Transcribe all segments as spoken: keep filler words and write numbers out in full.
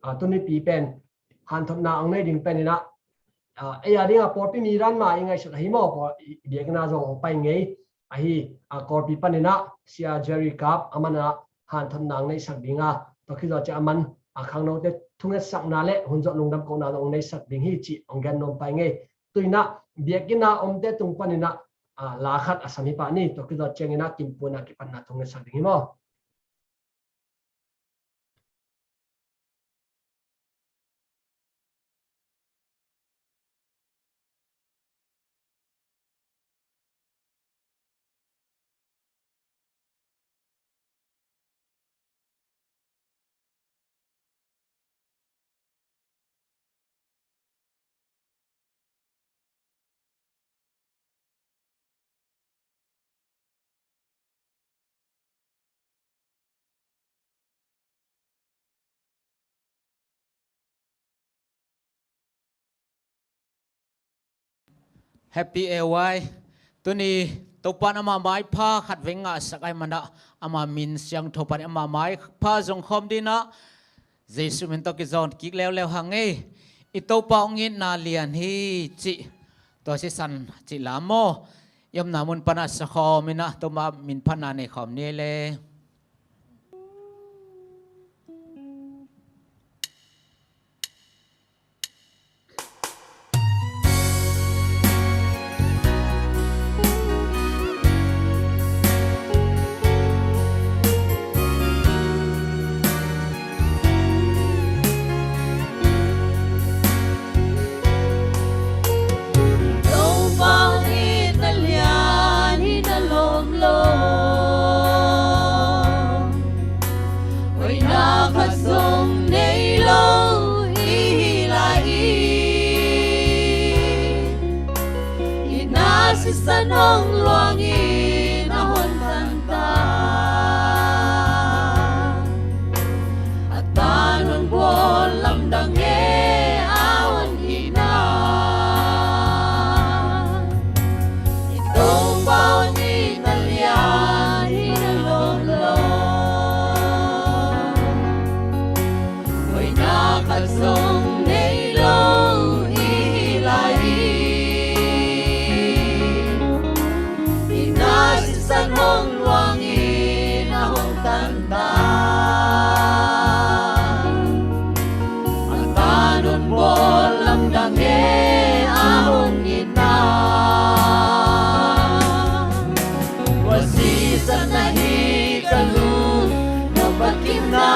ah, tunipi pen hanthotna hong nei ding pen in ah, ah, ei a ding a pawlpi mi dan mah i ngaihsut ahi maw, pawl i biakinn ah zong hong pai ngei ahi, ah, Kawlpi panin ah Sia Jerry Kap aman ah hanthotna hong neihsak ding a, tua khit zawh ciang aman a khangnote thungetsakna le hun zawh lungdam kohna zong hong neihsak ding hi cih hong gen nuam pai ngei. Tu in ah biakinn a omte tung panin ah, ah, la khat a sam hi pah ni. Tua khit zawh ciangin ah Kimpuan ah kipatna thungetsak ding hi maw? Happy A Y. Tuni Topa in ama maipha khat vei ngahsak ahih manin ah ama min siangtho panin ama maipha zong khawm dingin ah Jesuh min tawh kizawn kik leuleu hang ei. I Topa hong itna lian hi cih tua sisan cih lam maw? I omna mun pan ah sa khawm in ah Topa min phatna nei khawm ni ei le. Topa hong itna lian hi na lawm lo. Hoihna khat zong nei lo i hi lai hi. Itna sisan hong luangin a hong tantan. A tan hong bawl lamdang e a hong itna. I Topa hong itna lian hi na lawm lo. Hoihna khat zong nei lo i hi lai hi. Itna sisan hong luangin a hong tantan. A tan hong bawl lamdang e a hong itna. Tua sisan ahi ka lungnuam a kimna.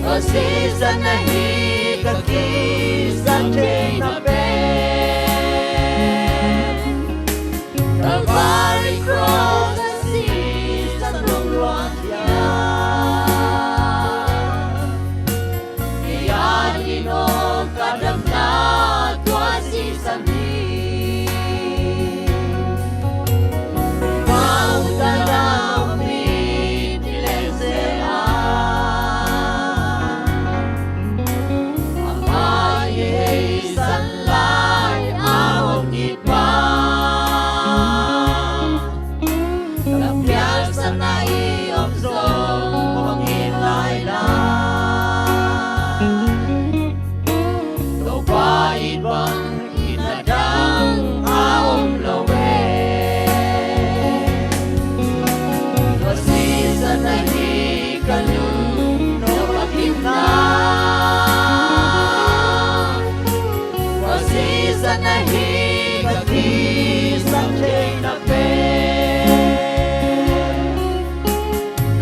Tua sisan ahi ka kisap theihna pen. Calvary Cross a sisan hong luang hiam. Kei a ding aw ka damna tua sisan hi. Mawh dana mi ti leng zel a. Ama i heisan lai a hong it pa. Lampial san a i om zong hong it lai lai. Topa it bang itna dang a om lo e. Tua sisan ahi ka lungnuam a kimna. Tua sisan ahi ka kisap theihna pen.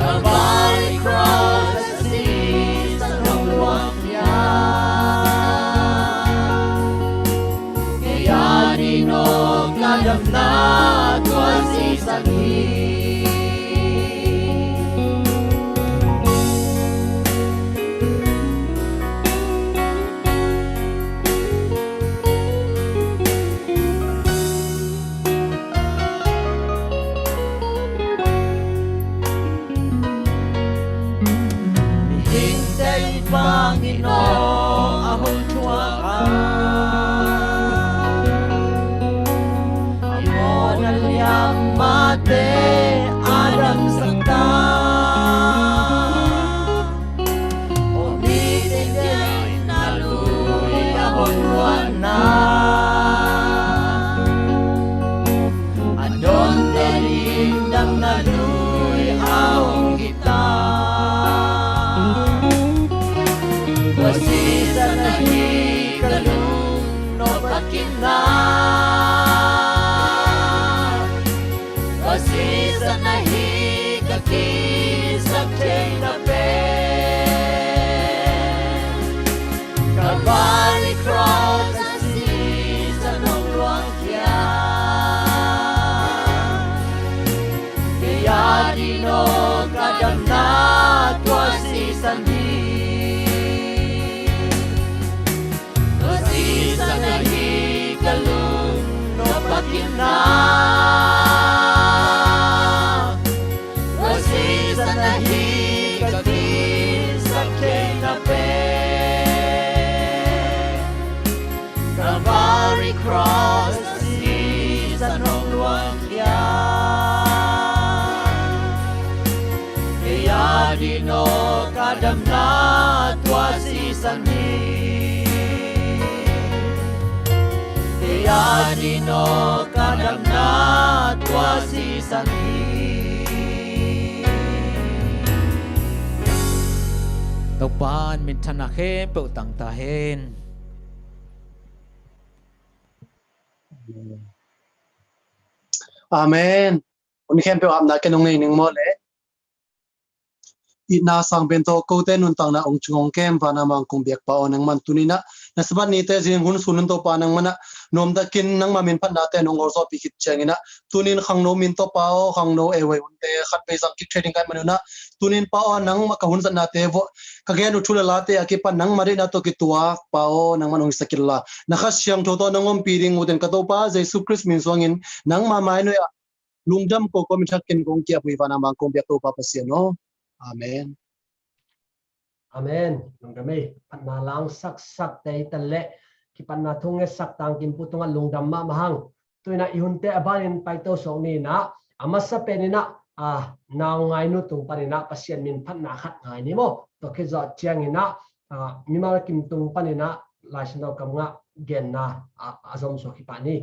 Calvary Cross a sisan hong luang hiam. Kei a ding aw ka damna tua sisan hi. Mihingte in bangin aw a hong thuak a, a mawhna liangmate a damsak ta. sisan hi. Tua sisan ahi ka lung nop a kinna. Tua sisan ahi ka kisaktheihna pen. Calvary Cross a sisan hong luang khia. Kei a ding aw ka damna tua sisan hi. Kei a ding aw ka damna tua sisan hi. Topa in minthanna khempeuh tang ta hen. Amen. Hun khempeuh apna ken hong nei ning maw le. Itna sang pen tawh kote nuntakna hong chung hong kem vana mangkung biakpa aw, nangman tuninah na Sabbath nite zing hun sun hun Topa nangmanah nuamtakin nangma min phatnate nong hawlzawhpih khit cianginah tunin khangno min tawh Pa aw, khangno ei huai hunte khat vei zang kik thei ding ka hih manunah tunin Pa aw, nangma ka hun zatnate vawh ka gen uh thu le late a kipan nangma deihna tawh kituak Pa aw, nangman hong hisak inla na Kha Siangtho tawh nong ompih ding uh ten ka Topa Jesu Khrist min suangin nangma mainuia lungdam ko ko min thakin kong kiap uh hi vana mangkung biak Topa Pasian aw. Amen. Amen. Lungdam ei. Phatna lang saksak te i ta leh kipatna thung ngetsak tangkim pu tungah lungdam mahmah hang. Tuinah i hunte a banin paito suak ninah a masa peninah a naungainu tung paninah Pasian min phatna khat ngai ni maw. Tua khit zawh cianginah a mimal kim tung paninah Laisiangtho kam ngah genna a, a zom suak hi pah ni.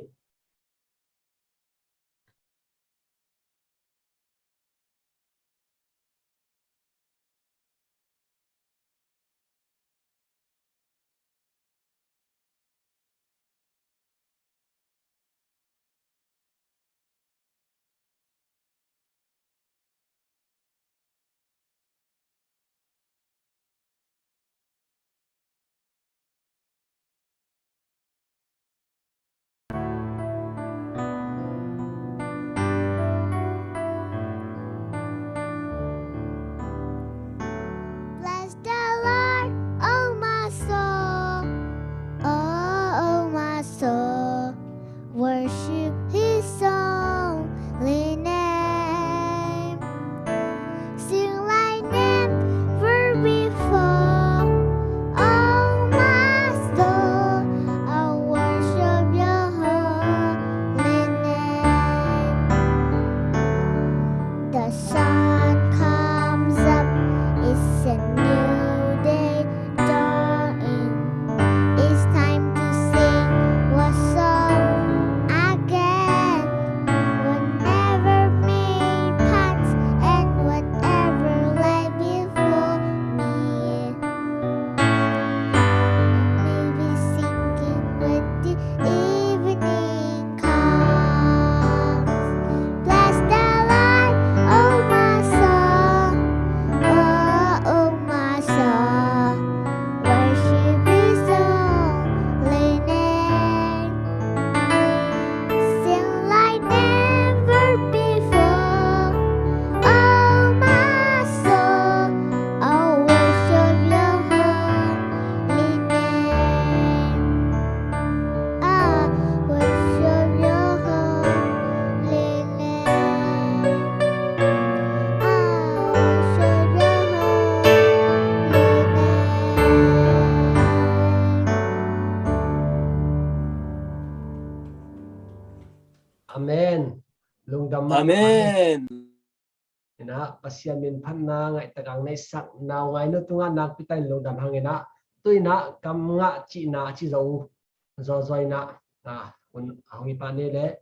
Bless the Lord, oh my soul, oh, oh my soul. Worship his holy name. Sing like never before. Oh, my soul, I worship your holy name. The sun comes up, it's a new day dawning. It's time to sing a song again. Whatever may pass and whatever lies before me, I'll be singing when the evening comes. Bless the Lord, oh my soul, oh, oh my soul. Worship his holy name. Sing like never before. Oh, my soul, I worship your holy name. I worship your holy name. I worship your holy name. Amen. Lungdam mah. Amen. Inah Pasian min phatna ngaihtak ang neihsak naungainu tungah nakpi takin lungdam hang inah tuinah kam ngah cihna a ci zo uh zawzaw inah a hun a hong i pah ni leh.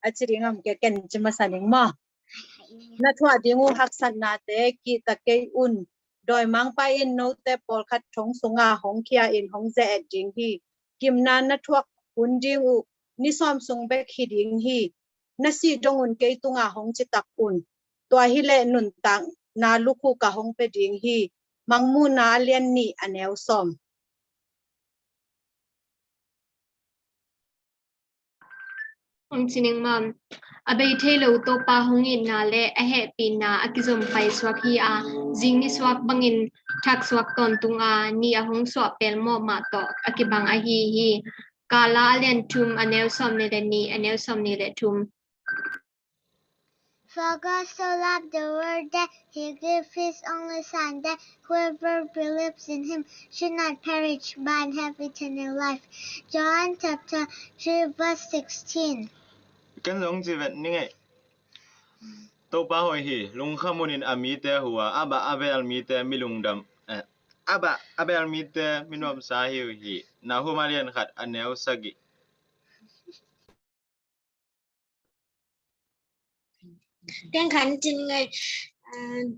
A ci ding om ke ken ci masa ning maw. Na thuah ding uh haksatnate kihta kei un. Dawimangpa in note pawlkhat thong sunga hong khia in hong ze-et ding hi. Gimna na thuak hun ding uh ni sawm sung bek hi ding hi. Na sih dong un kei tunga hong citak un. Tua hileh nuntakna lukhu ka hong pia ding hi. Mangmuhna a lian nih a neu sawm. Hong ci ning maw, a bei thei lo Topa hong itna le a hehpihna a kizom paisuak hi a, zing nisuak bangin thaksuak tawntung a, ni a hong suah pelmawh mah tawh a kibang ahi hi. Kala a lian thum, a neu sawmnih le nih, a neu sawmnih le thum. For God so loved the world that he gave his only Son, that whoever believes in him should not perish but have eternal life. John chapter three, verse sixteen. Ken zong ci vet ning ei. Topa hoih hi, lungkham unin a mite hua, a bah a bel mite mi lungdam, eh, a bah a bel mite mi nuamsa hi uh hi. Nahum a lian khat, a neu sagih. Ken khan cin ngai. Uh,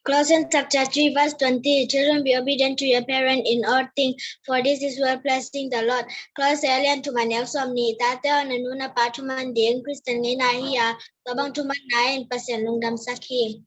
Colossians chapter three, verse twenty. Children, be obedient to your parent in all things, for this is well pleasing the Lord. Colossians a lian thum, a neu sawmnih. Tate aw, na nu na pa thuman ding Khristian ngeina hi a, tua bang thumanna in Pasian lungdamsak hi.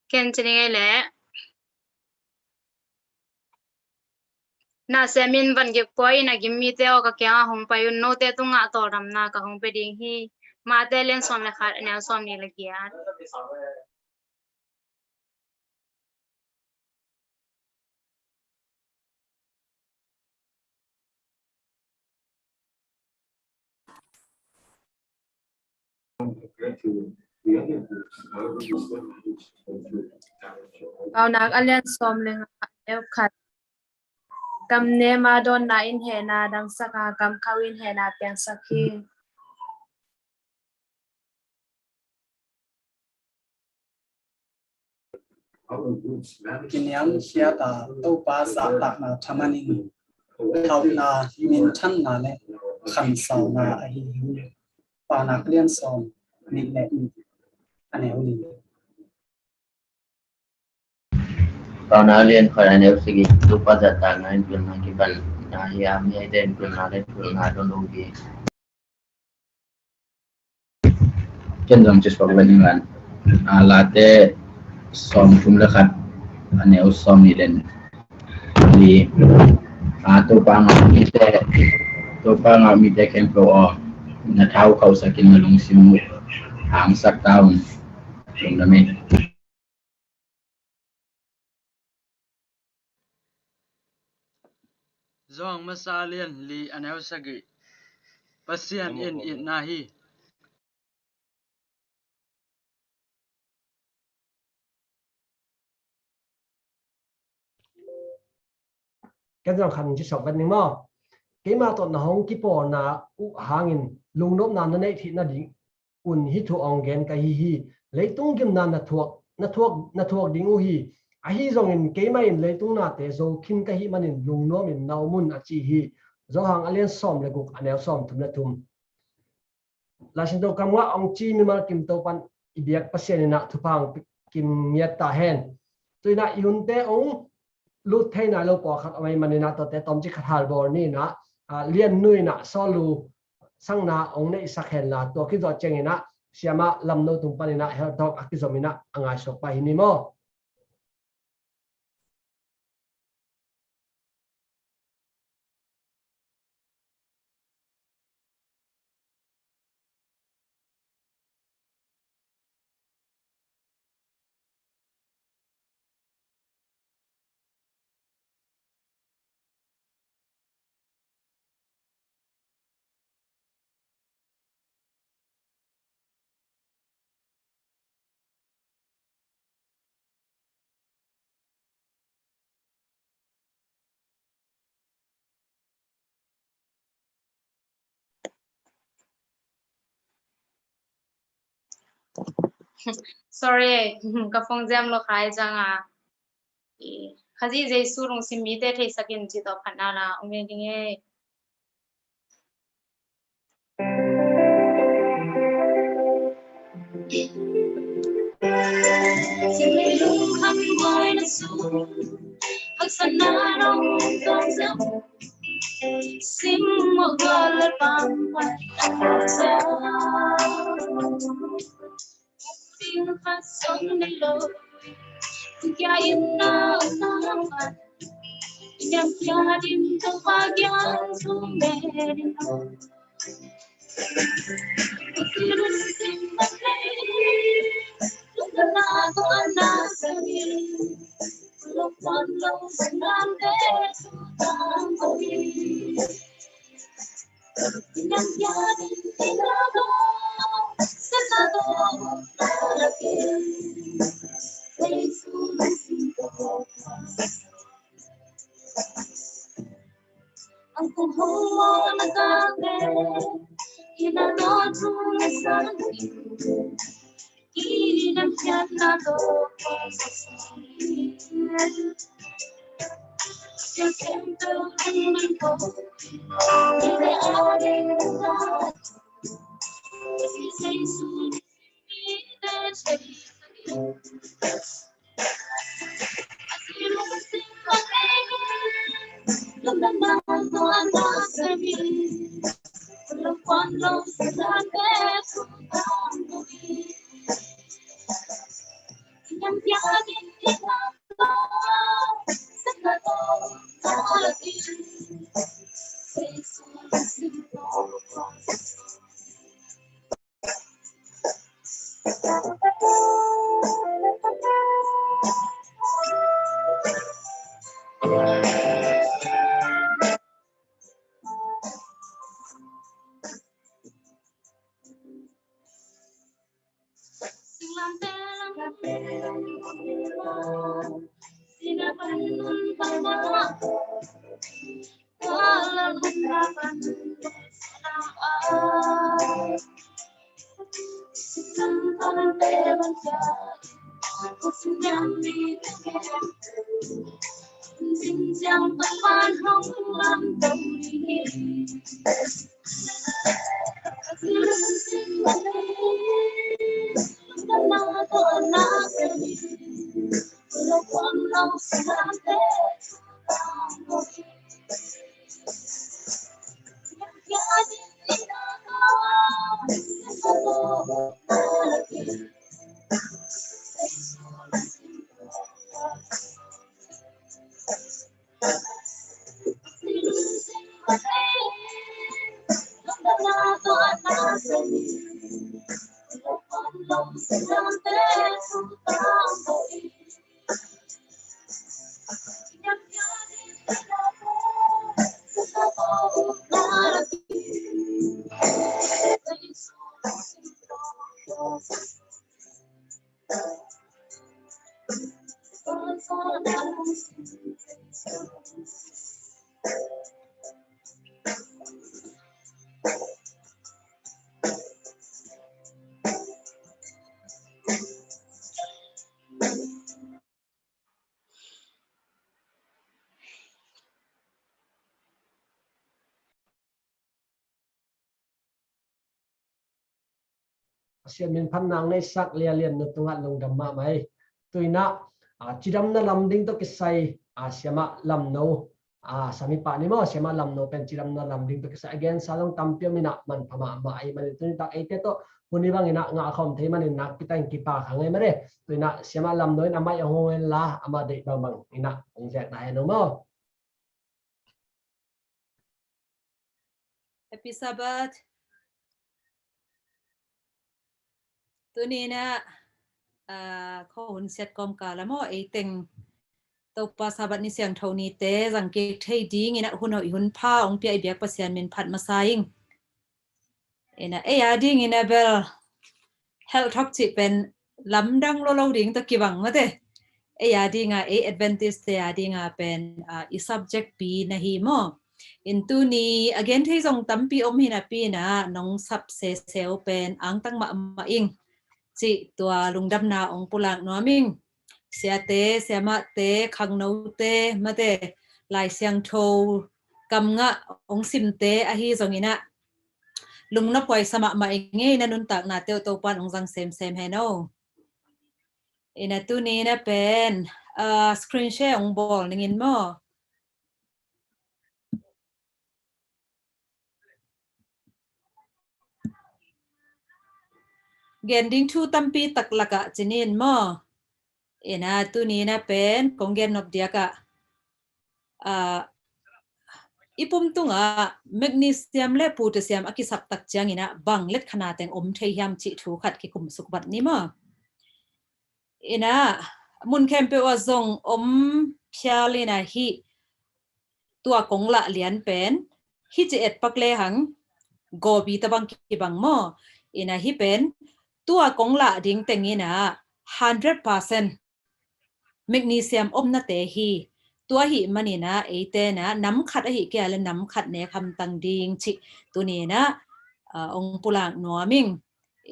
Ken cini ngei le. Na semin van gik pua in a gim mite aw, ka kiangah hong pai un, note tungah tawldamna ka hong pia ding hi. Mate lian sawm le khat, a neu sawmnih le giat. Paunak a lian sawm le nga, a neu khat. Kam nem a dawnna in hehna dangsak a, kam khauh in hehna piangsak hi. Kiniamkhiat a, Topa zahtakna thaman in, hauhna, minthanna le khansauna ahi hi. Paunak lian sawm nih le nih, a neu nih. Paunak lian khat, a neu sagih. Topa zahtakna in pilna kipan na hi a, mi a hite in pilna le pilna dong dong hi. Ken zong ci suak vet ning lan. A, Late sawm thum le khat, a neu sawmnih le li. A, Topa ngah mite, Topa ngah mite khempeuh aw, na thau khauhsak in na lungsim uh hangsak ta un. Lungdam hi. Johan masa lian li, a neu sagih. Pasian in itna hi. Ken zong khat ci suak vet ning maw. Keima tawh na hong kipawlna uh hangin lungnopna na neih theih nading un hih thu hong gen ka hi hi. Leitung gimna na thuak, na thuak, na thuak ding uh hi. Ahi zongin keimah in leitung nate zo khin ka hih manin lungnuamin na om un, a ci hi. Johan a lian sawm le guk, a neu sawm thum le thum. Laisinto kam ngah hong ci mimal kim Topan i biak Pasian in ah thupha hong kim ngiat ta hen. Tu in ah i hunte hong lut thei nai lo pawlkhat om ahih manin ah tuate tawmcik khat halbawl ni in ah, ah, Lian Nu in ah Saul Lu sangna hong neihsak hen la, tua kizawh ciangin ah Siama Lam No tung panin ah helthawk a kizom in ah a ngaihsuk pah hi ni maw. Sorry, ka phone jam lo khai jang a. I, Khazih Jesu lungsim mite theisak in ci tawh phatna la ong ve ding e. Pasian min phatna nei sak Lia Lian na tungah lungdam mahmah ei. Tuinah, ah, cidamna lam ding tawh kisai, ah, siamah Lamno, ah, samipa ni maw, siamah Lamno pen cidamna lam ding tawh kisai a gensa zong tampi om inah manpha mahmah ei manin tuni tak eite tawh hun hi bang inah ngah khawm thei manin nakpi takin kipak hang ei mare. Tuinah siamah Lamno in amah i hong hen la amah deih bangbang inah hong zek na hen maw. Happy Sabbath. Tuni inah, ah, khuahun siat kawmkal ah maw, ei teng Topa Sabbath ni siangtho nite zang kik thei ding inah hun hoih hun pha hong pia i biak Pasian min phat masa ing. Inah ei a ding inah bel health talk cih pen lamdang lolo ding tawh kibang mate. Ei a dinga, ei Adventist te a dinga pen, ah, i subject pi na hi maw. In tuni a gen thei zong tampi om hi napi inah nong sap seseu pen angtang mahmah ing. cih tua lungdamna ong pulak nuam ing. Siate, siamahte, khangnote, mate, Lai Siangtho kam ngah ong simte ahi zongin ah, lungnop huai sa mahmah ing ei, na nuntaknate uh Topa'n ong zang semsem hen aw. Ina tuni na pen, ah, screen share ong bawl ning in maw. Gen ding thu tampi tak lakah ci ning maw. Ina tuni na pen kong gen nop diak ah, ah, i pum tungah magnesium le potassium a kisap tak ciangin ah bang let khana teng om thei hiam cih thu khat kikum suk vat ni maw. Ina mun khempeuh ah zong om phial ina hih tua kong lah lian pen, hih ci et pak lehang, gobi tabang kibang maw. Ina hih pen tua kong lah ding teng ina hundred percent magnesium omnate hi. Tua hih man ina eite na nam khat ahih kei a le nam khat nek hamtang ding cih tuni ina, ah, ong pulak nuam ing.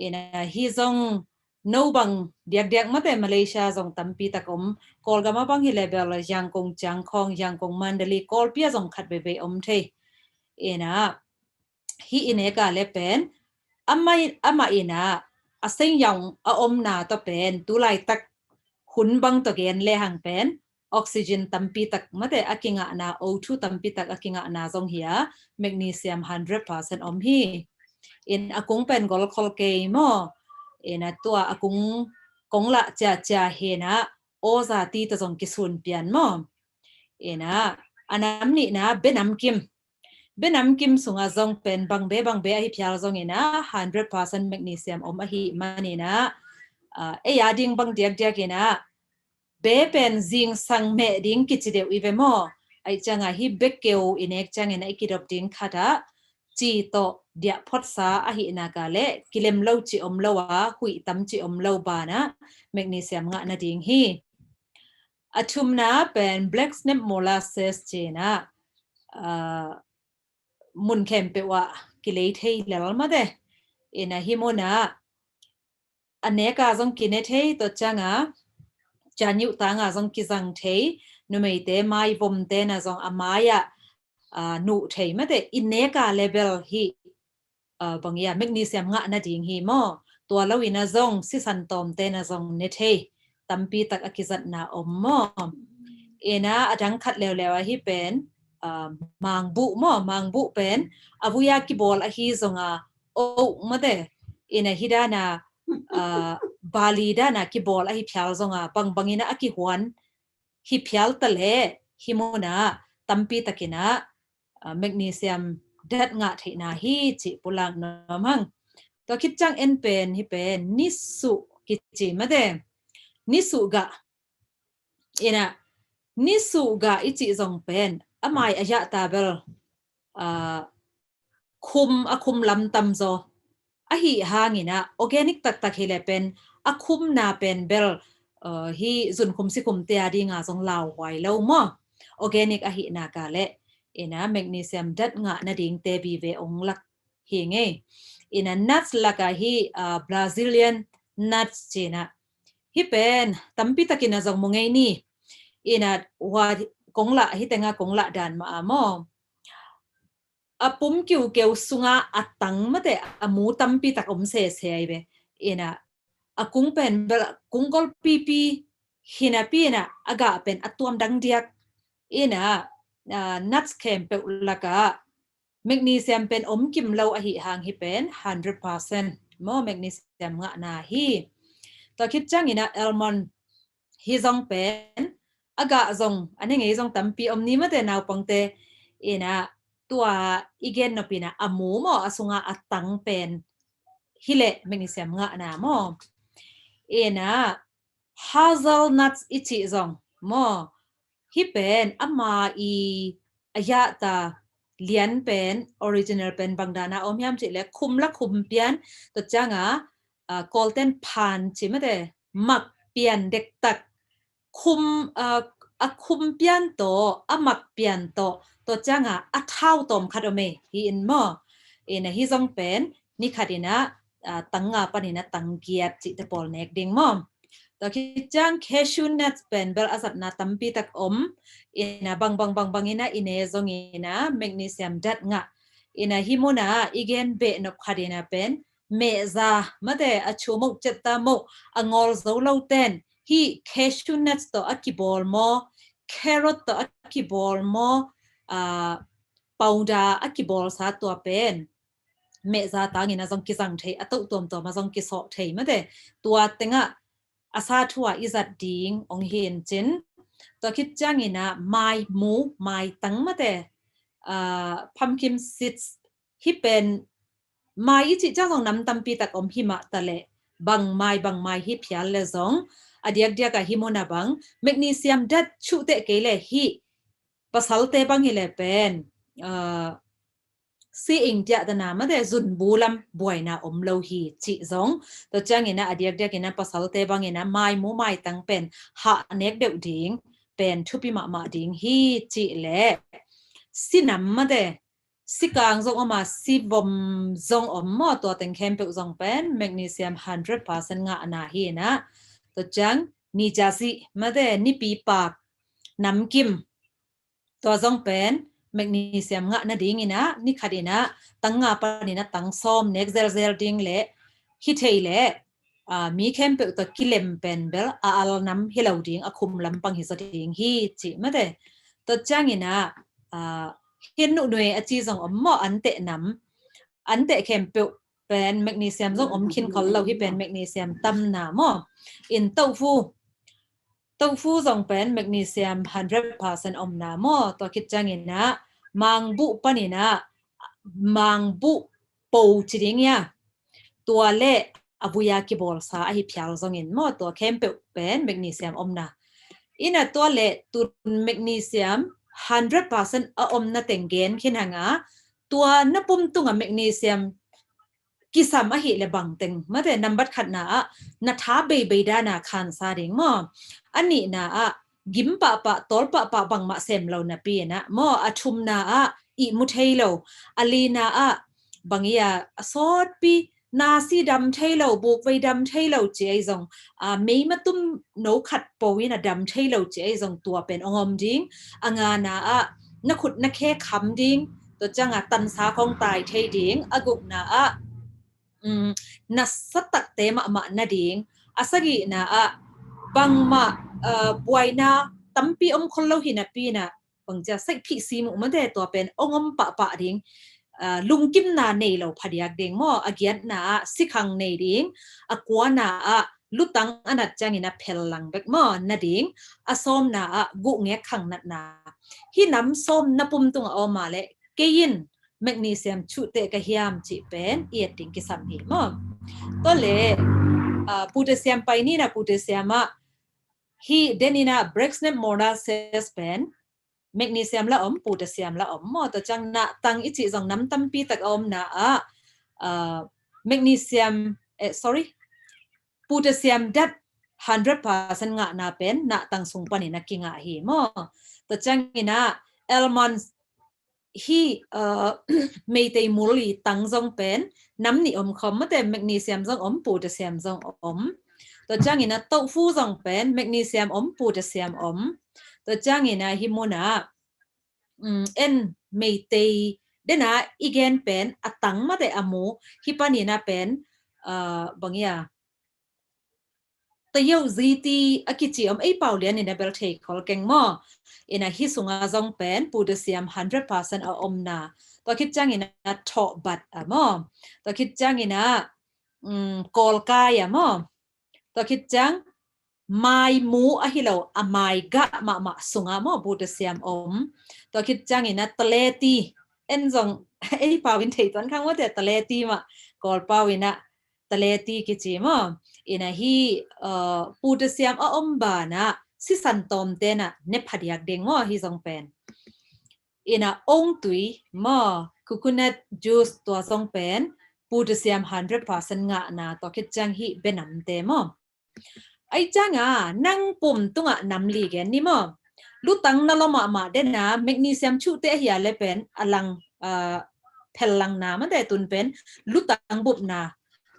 Ina hih zong no bang diakdiak mate, Malaysia zong tampi tak om, Kawlgam ah bang hi le bel Yangon, Chiang Khong, Yangon, Mandalay, Kawlpi ah zong khat veivei om thei. Ina hih i nek a le pen amah, amah ina a seng yang a omna tawh pen tu laitak hun bang tawh gen lehang pen oxygen tampi tak mate a kingahna, O two tampi tak a kingahna zong hi a, magnesium hundred percent om hi. Ina a kung pen gol khol kei maw. Ina tua a kung kong lah ciacia hi ina aw zati tawh zong kisun pian maw. Ina a nam nihna benamkim. Benamkim sungah zong pen bangbe bangbe ahi phial zong ina hundred percent magnesium om ahih man ina, ah, ei a ding bang diakdiak ina be pen zingsang meh ding kici deuh i ve maw. Ahih ciangah hih bekeu i nek ciangin ah i kidop ding khat ah ci tawh diah photsa ahih nak a le kilem lo ci om lo a, huih tam ci om lo banah magnesium ngah nading hi. A thumna pen black snap molasses ci ina, ah, mun khempeuh ah kilei thei lel mate. Ina hih mun ah a nek a zong kine thei, tua ciangah cianyiuh tang a zong kizang thei, numeite mai vomte na zong a mai ah, ah, nuh thei mate, i nek a le bel hih, ah, bang ia magnesium ngah nading hi maw. Tua lo ina zong sisan tawmte na zong ne thei, tampi tak a kizatna om maw. Ina a dang khat leuleu ahi pen, ah, mangbuh maw, mangbuh pen a vui a kibawl ahi zonga, oh mate, ina hih dana, ah, bali dana kibawl ahi phial zonga bangbang ina a kihuan hi phial ta le hih mun ah tampi tak ina, ah, magnesium dat ngah theihna hi cih pulak nuam hang. Tua khit ciang en pen hih pen nisuh kici mate. Nisuh gah. Ina nisuh gah i cih zong pen a mai a yah ta bel, ah, khum a khum lam tam zaw. Ahih hangin ah organic taktak hi le pen a khumna pen bel, ah, hih zunkhum sikhumte a dinga zong lauhuai lo maw. Organic ahih nak a le ina magnesium dat ngah nadingte vive ong lak hi ngei. Ina nuts laka hih, ah, Brazilian nuts ci ina hih pen tampi tak ina zong mu ngei ni. Ina hua kong lah, hih tenga kong lah dan mah a maw. A pum kiukeu sunga a tang mate a mu tampi tak om sese ai ve. Ina a kung pen bel a kung gol pipi hi napi ina a gah pen a tuam dang diak. Ina, ah, nuts khempeuh laka magnesium pen om kim lo ahih hang hih pen hundred percent maw magnesium ngahna hi. Tua khit ciang ina almond hih zong pen a gah zong a ne ngei zong tampi om ni mate naupangte. Ina tua i gen nop ina a mu maw a sunga a tang pen hi leh magnesium ngahna maw. Ina hazelnuts i cih zong maw. Hih pen ama i a yahta lian pen original pen bang dana om hiam cih le khum la khum pian, tua cianga, ah, Kawlten phan ci mate mak pian dektak. Khum, ah, a khum pian tawh a mak pian tawh, tua cianga a thau tawm khat om ei hi in maw. Ina hih zong pen ni khat ina, ah, tang nga panin a tang giat cihte pawl nek ding maw. Tua khit ciang cashew nuts pen bel a zatna tampi tak om. Ina bang bang bang bang ina i ne zong ina magnesium dat ngah. Ina hih muna i gen beh nop khat ina pen mehza mate a chu moh cetta moh a ngawl zo lo ten hih cashew nuts tawh a kibawl maw, carrot tawh a kibawl maw, ah, powder a kibawlsa tua pen mehza tangin a zong kizang thei, a toh tuamtuam a zong kisawh thei mate. Tua tengah a sa thua i zat ding ong hi in cin. Tua khit ciangin a mai mu, mai tang mate, ah, pumpkin seeds hih pen mai i cih ciang zong nam tampi tak om hi mah ta leh bang mai bang mai hi phial le zong a diakdiak a hih muna bang magnesium dat chuhteh kei le hih pasalte bang hi le pen, ah, si ing tiah dana mate zunbu lam buaina om lo hi cih zong. Tua ciangin a diakdiak in a pasalte bangin a mai mu mai tang pen hah nek deuh ding pen thupi mahmah ding hi cih le sinam mate, sikang zong om a, sivom zong om maw, tua teng khempeuh zong pen magnesium hundred percent ngahna hi ina. Tua ciang nijasi mate nipi pak namkim, tua zong pen magnesium ngah nading ina, nikhat ina tang nga panin a tang sawm nek zelzel ding le hi thei le, ah, mi khempeuh tawh kilem pen bel a al nam hi lo ding, a khum lampang hi zaw ding hi cih mate. Tua ciangin a, ah, hin nuhnui a ci zong om maw, anteh nam, anteh khempeuh pen magnesium zong om khin khol lo, hih pen magnesium tamna maw. In tofu, tofu zong pen magnesium hundred percent omna maw. Tua khit ciangin a mangbuh panin a mangbuh po ci ding ia, tua le a vuia kibawlsa ahi phial zongin maw, tua khempeuh pen magnesium omna. Ina tua le tun magnesium hundred percent a omna teng gen khin hanga, tua na pum tunga magnesium kisam ahi le bangteng mate, nambat khatna ah na tha beibei dana khansa ding maw. A nihna ah gim pahpah, tawl pahpah bangmah sem lo napi inah maw. A thumna ah ihmu thei lo. A lina ah bang ia a sawtpi nasi dam thei lo, bukvei dam thei lo ci ei zong, a, meimatum no khat po in a dam thei lo ci ei zong tua pen ong om ding. A ngana ah na khut na khe kham ding, tua cianga tansa khong tai thei ding. A gukna ah, um, nasa takte mahmah nading. A sagihna ah bangmah, uh, buaina tampi om khol lo hi napi inah bangcia saihphih si muh mate, tua pen ong om pahpah ding. Uh, lungkimna nei lo phadiak ding maw. A giatna ah sikhang nei ding. A kuana ah lutang a nat ciangin a phel lang bek maw nading. A sawmna ah guhngek khang natna. Hih nam sawm na pum tunga om a le kei in magnesium chuhteh ka hiam cih pen i et ding kisam hi maw. Tua le, uh, potassium pai nina, potassium ah hih den ina Brexnep molasses pen magnesium la om, potassium la om maw. Tua ciang nahtang i cih zong nam tampi tak a omna ah, uh, magnesium, eh, sorry, potassium dat hundred percent ngahna pen nahtang sung panin a kingah hi maw. Tua ciangin ah almond hih, uh, meitei mul i tang zong pen nam nih om khawm mate, magnesium zong om, potassium zong om. Tua ciangin a tofu zong pen magnesium om, potassium om. Tua ciangin a hih muna, um, en meitei dena i gen pen a tang mate a mu, hih panina pen, uh, bang ia tayau ziti a kici om, ei pau lian ina bel thei khol keng maw. Ina hih sunga zong pen potassium hundred percent a omna. Tua khit ciangin a thawh bat a maw. Tua khit ciangin a, um, kawlkai a maw. Tua khit ciang mai mu ahi lo a mai gah mahmah sunga maw potassium om. Tua khit ciangin a taleti, en zong ei pau in thei tuan khang mate, taleti mah Kawl pau ina taleti kici maw. Ina hih, uh, potassium a om bana sisan tawmte na ne phadiak ding maw hih zong pen. Ina ongtui maw, coconut juice tua zong pen potassium hundred percent ngahna, tua khit ciang hih benamte maw. Ai cianga nang pum tunga nam li gen ni maw. Lutang na lua mahmah dena magnesium chuhteh ahi a le pen a lang, uh, phel langna mate, tun pen lutang bupna.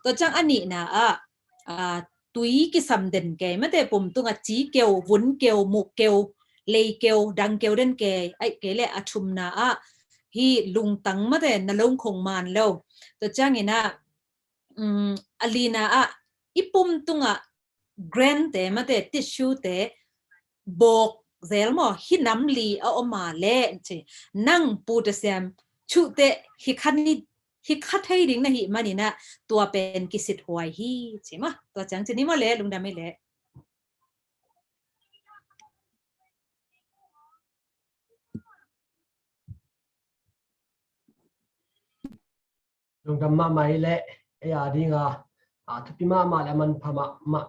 Tua ciang a nihna ah, aa, tui kisam den kei mate, pum tungah ci keu, vun keu, muk keu, lei keu, dang keu den kei, aih kei le a thumna ah hih lungtang mate, na lungkhong man lo. Tua ciangin ah, um, a lina ah i pum tungah gland te mate, tissue te bawk zel maw, hih nam li a om a leh ci, nang Pu Tasiam, Cu Te, hih kha ni, hih kha thei ding na hih manin ah tua pen kisithuai hi ci maw. Tua ciang ci ni maw le, lungdam hi le. Lungdam mahmah hi le, ei a dinga, a, thupi mahmah le a manpha mahmah.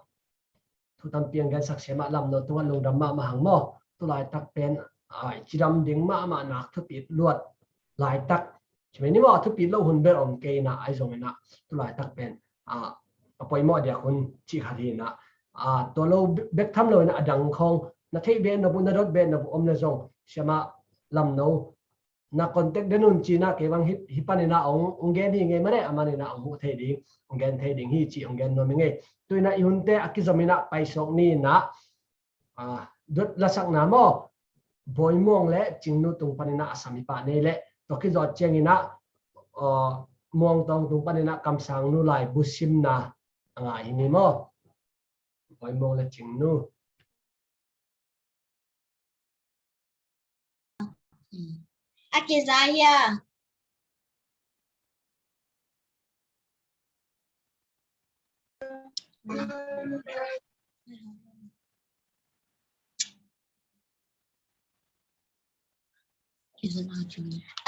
Thu tampi ang gensak sia mah, lamno tungah lungdam mahmah hang maw. Tulaitak pen, a, i cidam ding mahmah nak thupi luat laitak. Cimei ni maw, thupi lo hun ber om kei na, ahi zongin ah tulaitak pen, a, a poimawh diak hun cih khat hi na. A, tua lo bek tham lo in ah a dang khawng na theih beh nop uh, na dot beh nop uh om le zong, sia mah, lamno na contact den un ci na, kei bang hih, hih panin ah ong, ong gen hi ngei mane, a manin ah ong huh thei ding, ong gen thei ding hi ci ong gen nuam hi ngei. Tu in ah i hunte a kizom in ah paisawk ni in ah, a, dot lasakna maw, Bawi Muang le Cingnu tung panin ah a sam i pah nei le, tua kizawt ciangin ah, a, Muang Tawng tung panin ah Kamsang nu laibu simna a ngah hi ni maw. Bawi Muang le Cingnu. A kiza hia?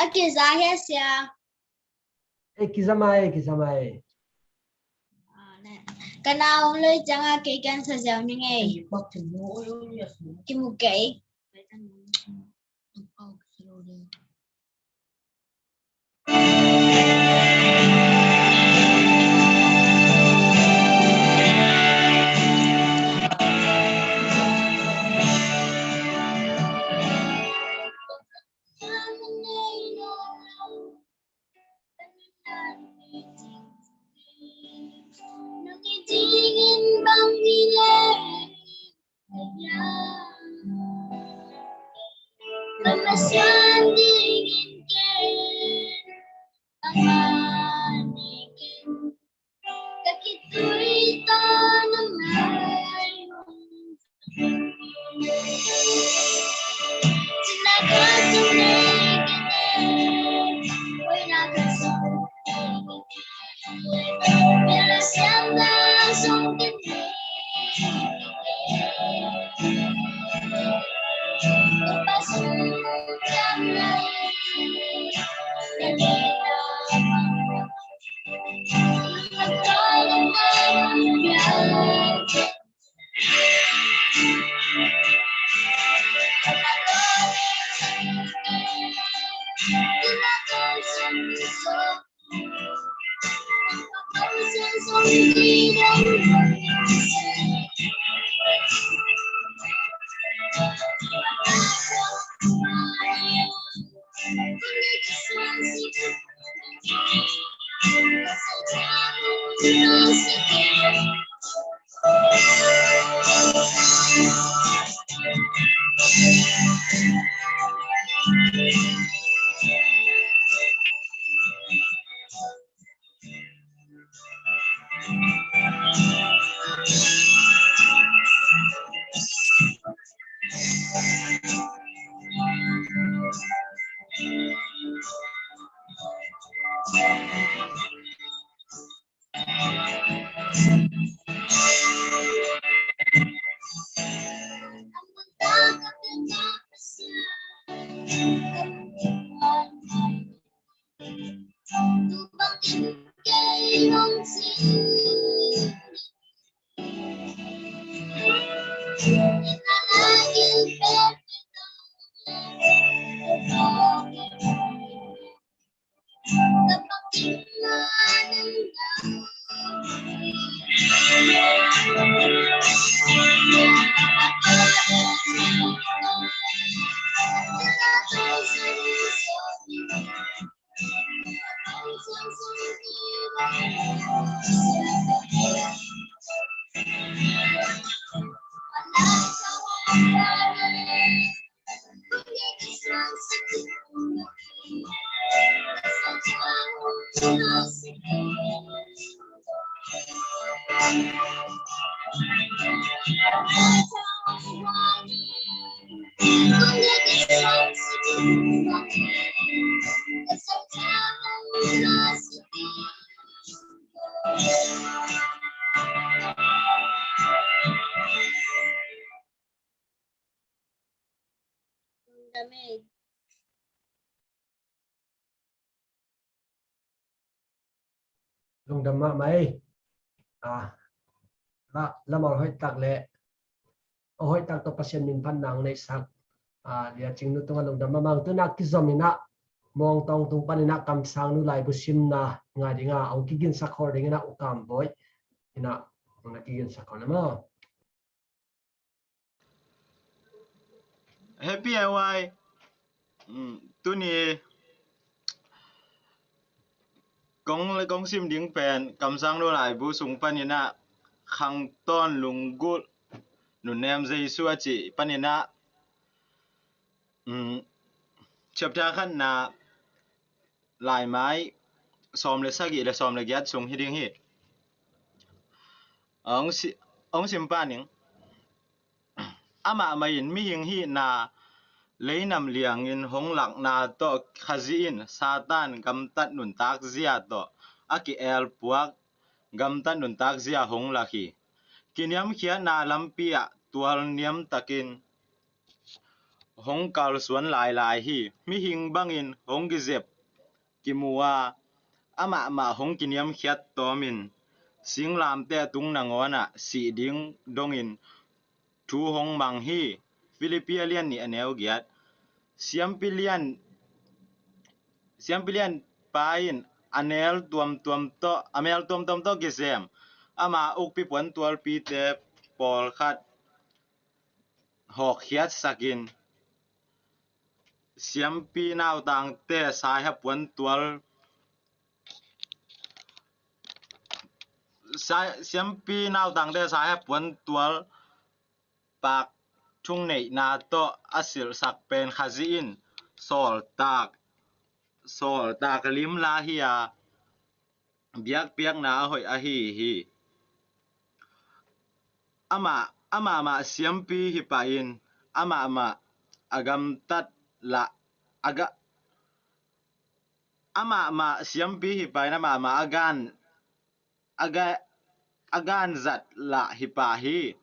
A kiza hia sia? Ei, kizam a, ei, kizam a, ei. Ka na om lo ciangin kei kan sa ziau ni ngei. Kimu kei. Lungdam mahmah ei. Ah, la, lamawl hoih tak le a hoih tak tawh Pasian min phatna hong neihsak, ah, Lia Cing nu tungah lungdam mahmah. Tuna kizom inah Muang Tawng tung pan inah Kam Sang nu laibu simna ngai dinga hong kiginsak khol ding inah U Kam Bawi inah hong na kiginsak khol na maw? Happy ai wai. Mm, tuni kong le kong sim ding pen Kam Sang nu laibu sung paninah Khang Tawn Lunggulh Nunnem Jesu a cih paninah, mm, chapter khatna laimai sawm le sagih le sawm le giat sung hi ding hi. Hong si, hong sim paning. Amah mah in mihing hihna leinam liangin hong lakna tawh Khazih in Satan gamtat nuntak zia tawh a ki-elpuak gamtat nuntak zia hong lak hi. Kiniamkhiatna lampi ah tual niamtakin hong kalsuan lailai hi. Mihing bangin hong kizep kimu a, amah mah hong kiniamkhiat tawmin singlamteh tung nangawnah sih ding dongin thu hong mang hi. Filipi a lian nih a neu giat. Siampi lian, siampi lian pa in a nel tuamtuam tawh, a mel tuamtuam tawh kizem ama ukpi puantualpite pawlkhat hawkkhiatsakin siampi nautangte saiha puantual, sai, siampi nautangte saiha puantual pak thungneihna tawh a silhsak pen Khazih in sawltak, sawltak limla hi a, biakpiakna a hoih ahi hi. Amah, amah mah siampi hi pahin amah mah a gamtat lah a ga, amah mah siampi hi pahin amah mah a gan, a ga, a ganzat lah hi pah hi.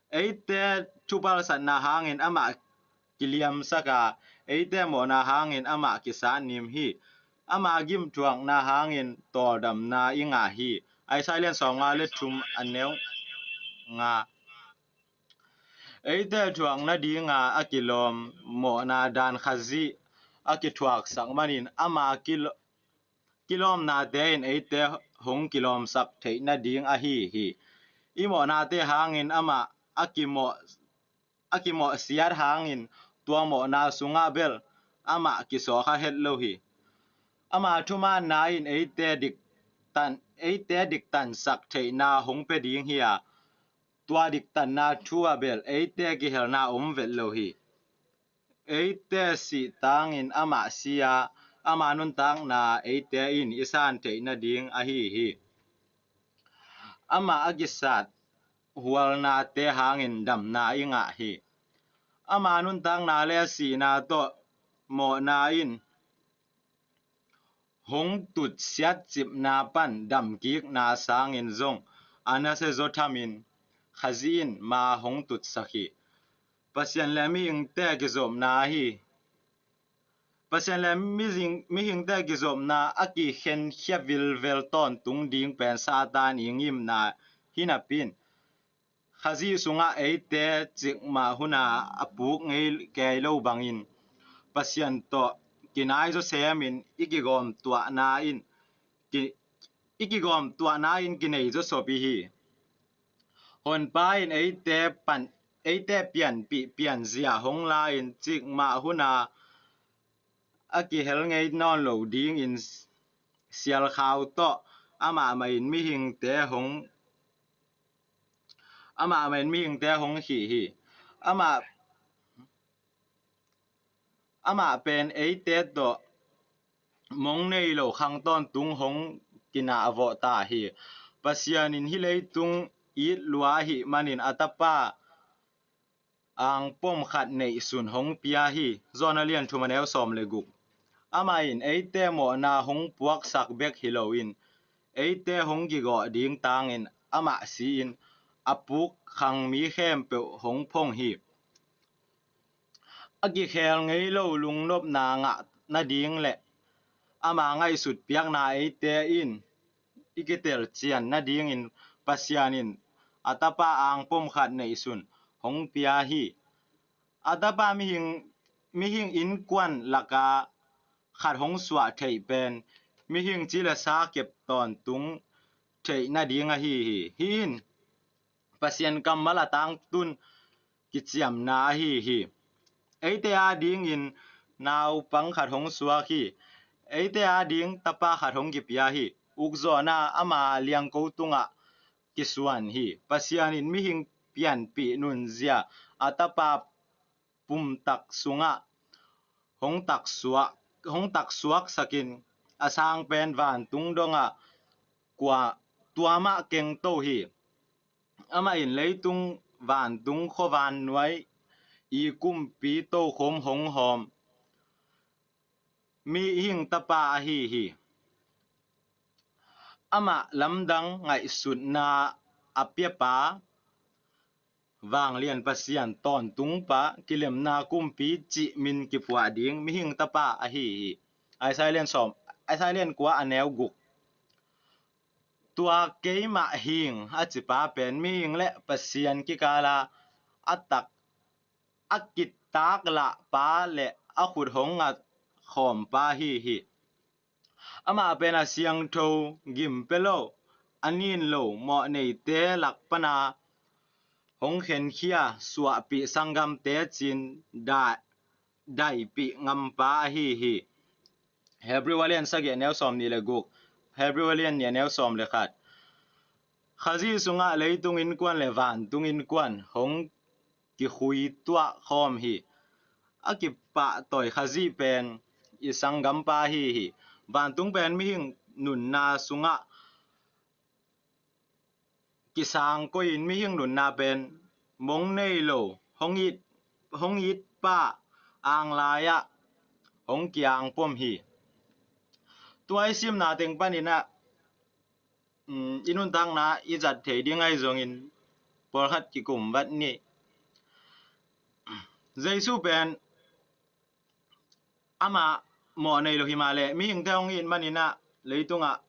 Eite thupalsatna hangin amah kiliamsak a, eite mawhna hangin amah kisatnim hi. Ama gimthuakna hangin tawldamna i ngah hi. Isaiah lian sawmnga le thum a neu nga. Eite thuak nadinga a kilawm mawhna dan Khazih a kithuaksak manin ama kil, kilawmnate in eite hong kilawmsak theih nading ahi hi. I mawhnate hangin amah a kimawh, a kimawhsiat hangin tua mawhna sungah bel amah kisawkha het lo hi. Ama thumaanna in eite diktan, eite diktansak theihna hong pia ding hi a, tua diktanna thu ah bel eite kihelna om vet lo hi. Eite sih tangin amah si a, ama nuntakna eite in i san theih nading ahi hi. Amah a kisat hualnate hangin damna i ngah hi. Ama nuntakna le a sihna tawh mawhna in hong tutsiat cipna pan damkikna sangin zong a nasia zaw thamin Khazih in ma hong tutsak hi. Pasian le mihingte kizopna hi. Pasian le mihing, mihingte kizopna a kikhenkhia vilvel tawntung ding pen Satan i ngimna hi napin Khazih sungah eite cikmah huna a puk ngei kei lo bangin Pasian tawh kinai zaw semin i kigawmtuahna in ki, i kigawmtuahna in kinei zaw sop i hi. Honpa in eite pan, eite pianpih pianzia hong la in cikmah huna a kihel ngei nawn lo dingin sialkhau tawh amah mah in mihingte hong, amah mah in mihingte hong khih hi. Amah, amah pen eite tawh mong nei lo khang tawntung hong kinahvawh ta hi. Pasian in hih leitung it lua ahih manin a tapa angpom khat neihsun hong pia hi. John a lian thum a neu sawm le guk. Amah in eite mawhna hong puaksak bek hi loin eite hong kigawh ding tangin amah si-in a puk khang mi khempeuh hong phong hi. A kikhel ngei lo lungnopna ngah nading le ama ngaihsut piakna eite in i kitelcian nadingin Pasian in a tapa angpom khat neihsun hong pia hi. A tapa mihing, mihing innkuan laka khat hong suah theih pen mihing ci le sa kep tawntung theih nading ahi hi. Hih in Pasian kammal a tangtun kiciamna ahi hi. Eite adingin naupang khat hong suak hi. Eite ading tapa khat hong kipia hi. Ukzawhna ama liangko tungah kisuan hi. Pasian in mihing pianpih nunzia a tapa pumtak sungah hong taksuak, hong taksuaksakin a sang pen vantung dongah kua tuamah kengto hi. Amah in leitung vantung khuavan nuai i kumpi tokhom hong hawm mihing tapa ahi hi. Amah lamdang ngaihsutna a piapa vanglian Pasian tawntungpa kilemna kumpi cih min kipuah ding mihing tapa ahi hi. Isaiah lian sawm, Isaiah lian kua a neu guk. Tua keimah hing a cipa pen mihing le Pasian kikala a tak a kitak lahpa le a khut hong ngat khawmpa hi hi. Amah pen a siangtho gim pia lo a nin lo mawhneite lak pana hong khenkhia suahpih sanggamte cin da daipih ngampa ahi hi. Hebrew a lian sagih a neu sawm nih le guk, Hebrew a lian nih a neu sawm le khat. Khazih sungah leitung innkuan le vantung innkuan hong kikhui tuah khawm hi. A kipahtawi Khazih pen i sanggampa ahi hi. Vantung pen mihing nunna sungah kisang koihin mihing nunna pen mong nei lo hong it, hong itpa anglai-ah hong kiangpom hi. Tua i simna teng paninah, um, i nuntakna i zat thei ding ahi zongin pawlkhat kikum vat ni. Jesu pen ama mawh nei lo hi mah leh mihingte hong it maninah leitungah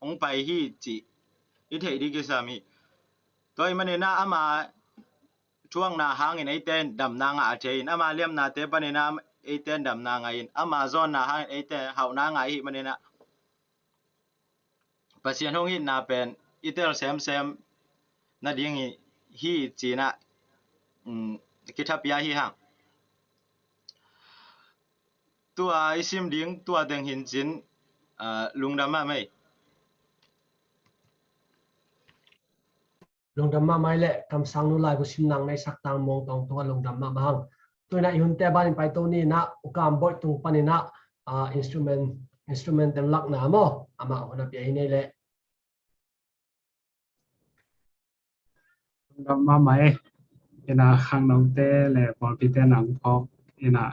hong pai hi cih i theih ding kisam hi. Tua hi maninah ama thuakna hangin eite in damna ngah a thei in, ama liamnate paninah eite in damna ngah in, ama zawnna hangin eite hauhna ngah hi maninah Pasian hong itna pen i tel semsem nading hi, hi cinah, um, kithapia hi hang. Tua i sim ding tua teng hi cin, ah, lungdam mahmah ei. Lungdam mahmah ei le kamsang nu laibu sim nang nei sak tang mong tong tunga lungdam mahmah hang. Tuinah i hunte banin paito ninah ukam boih tung paninah, ah, instrument, instrument ten lakna maw amah hun a pia hi nei le. Lungdam mahmah ei. Ina khangnote le pawlpite nang phawk ina,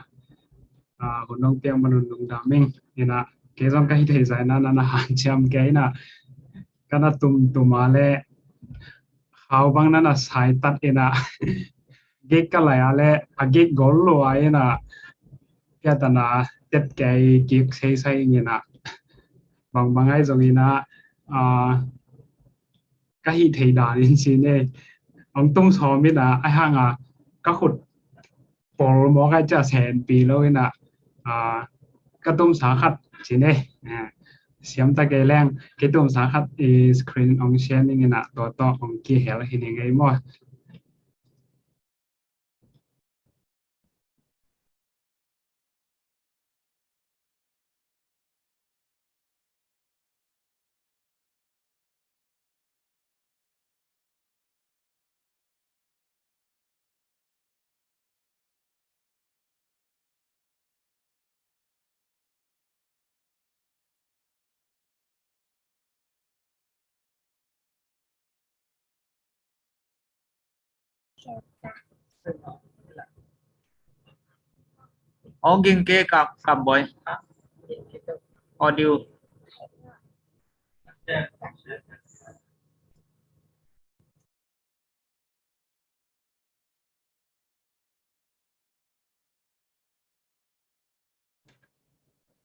ah, hun nong piak manun lungdam ing. Ina kei zong ka hi thei zaina nana hanciam kei ina kana tumtuma le khau bang nana saitat ina gik ka lai a le a gik gol lua ina piatana tet kei kik seisai ina bangbang ai zong ina, ah, ka hih thei dan in cin e. Hong tum sawm ina a hanga ka khut pol mawk ai cia senpi lo ina, ah, ka tumsa khat cin e. Ah, siam ta kei leng kei tumsa khat i screen hong share ning ina tua tawh hong kihel hi ning ei maw. Aw, ging ke ka, ka boy. Audio.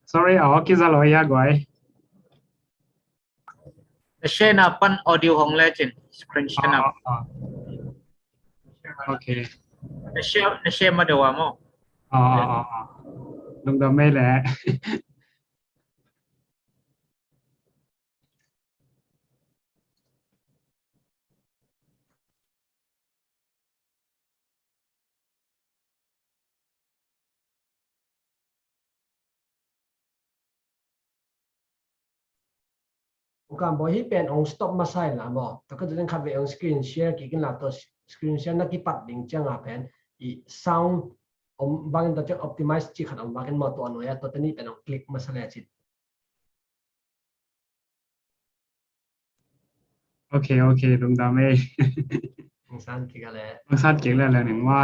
Sorry, aw, kiza lo ya guai. Na share na pan audio hong le cin, screen share na. Ah, ah, ah. Okay. Na share, na share ma dewa mo. Ah, ah, ah, ah. Lungdam mei le. Ukam bo hi pen ong stop masai la mo. Taka tu khat ve ong screen share ki kin la to screen share na kipat ding ciang a pen i sound om bangin to ciang optimize ci khat om bangin mo to ano ya to tani pen ong click masai la cit. Ok, ok, lungdam ei. Ong san kik a le. Ong san kik le le ning ma.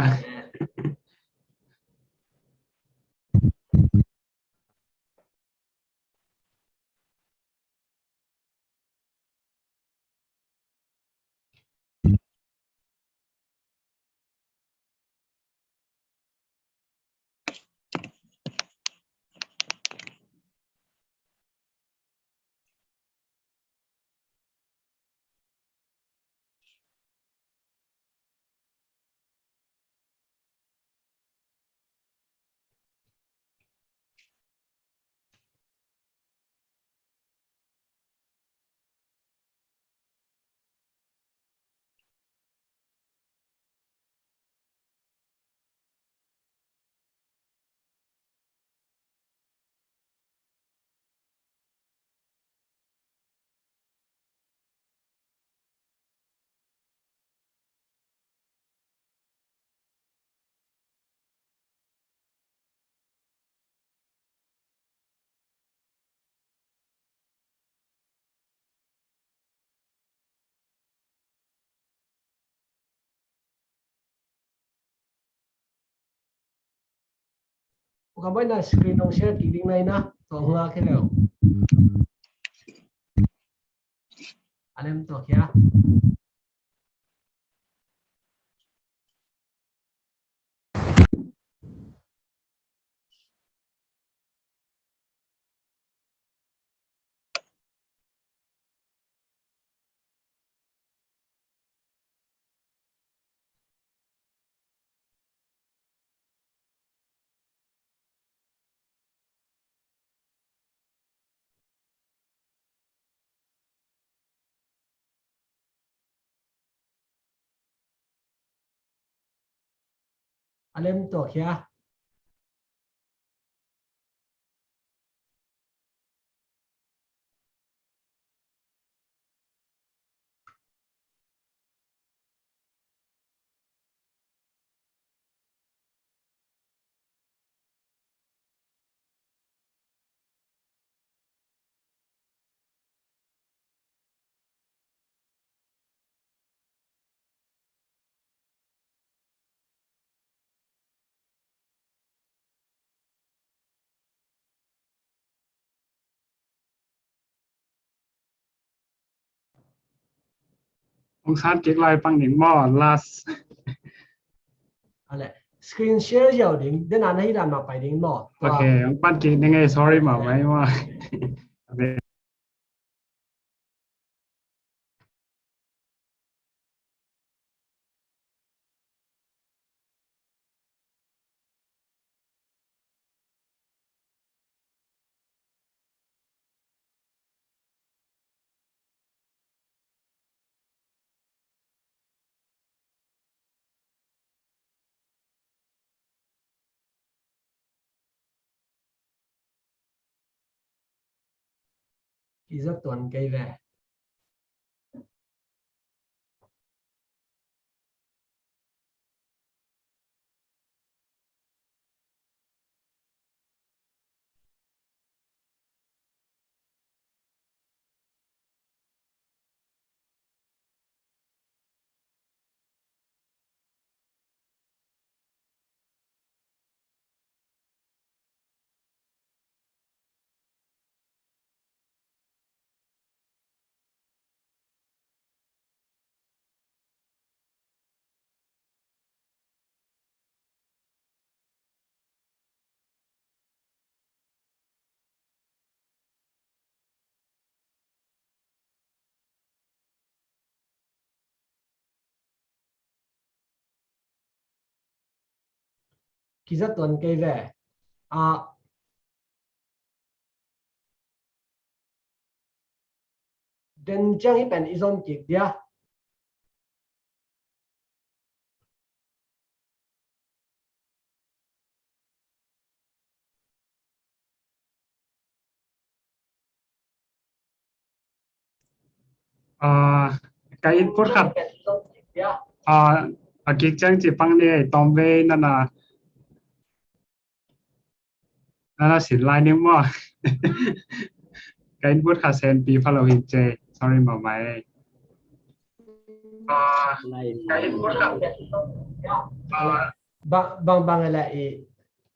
Uk a baina screen ong share kik ding na ina, tua nga khe leo. A lem tua kia. A lem tua khia. Ong san kik lai pang ning maw, last. Ale, screen share ziau ding, den a na hi dan ma pai ding maw. Ok, ong pan kik ning ei, sorry maw, mai maw. Ok. Kizat tuan kei ve. kiza tuan kei ve. A, den ciang hih pen i zom kik dia. Ah, ka input khat. Ah, a kik ciang ci pang ni, ei tawm vei nana. Nana sin lai ning maw. Ka input khat senpi pha lo hi ce. Sorry maw mai. Ah, ka input khat. Ah, bang bang ele i,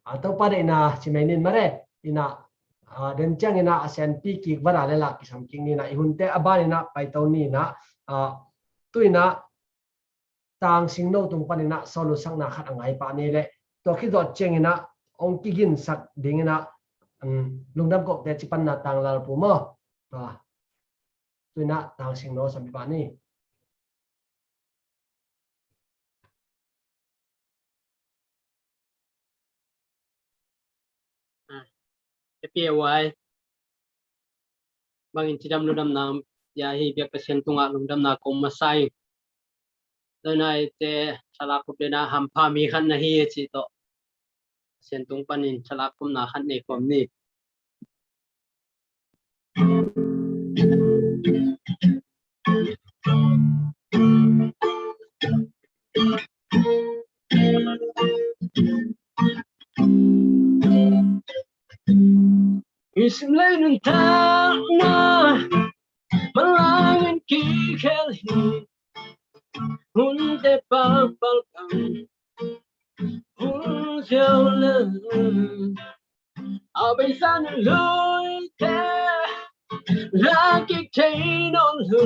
a, Topa deihna ci mai ning mare, ina, a, den ciang ina a senpi kik vana le la kisam kik ni na, i hunte a ban ina paito ni na, a, tu ina Tang Singno tung pan ina sawlsakna khat a ngai pah ni le, tua khit zawh ciang ina hong kiginsak ding ina, um, Lungdam Kawkte ci pan na Tang Lal Pu maw. A, tu ina Tang Singno sampi pah ni. Ah, K P A Y. Bangin cidam lungdamna om, ya hi biak Pasian tungah lungdamna kong masa ing. Doi nai te, thalak kup dena hampha mi khat na hi a ci tawh. Pasian tung panin thalak kumna khat nei kawm ni. Misim lei nuntakna manlangin kikhel hi. Hunte palpal bang hun ziau le, a beisa nunluite la kik thei nawn lo.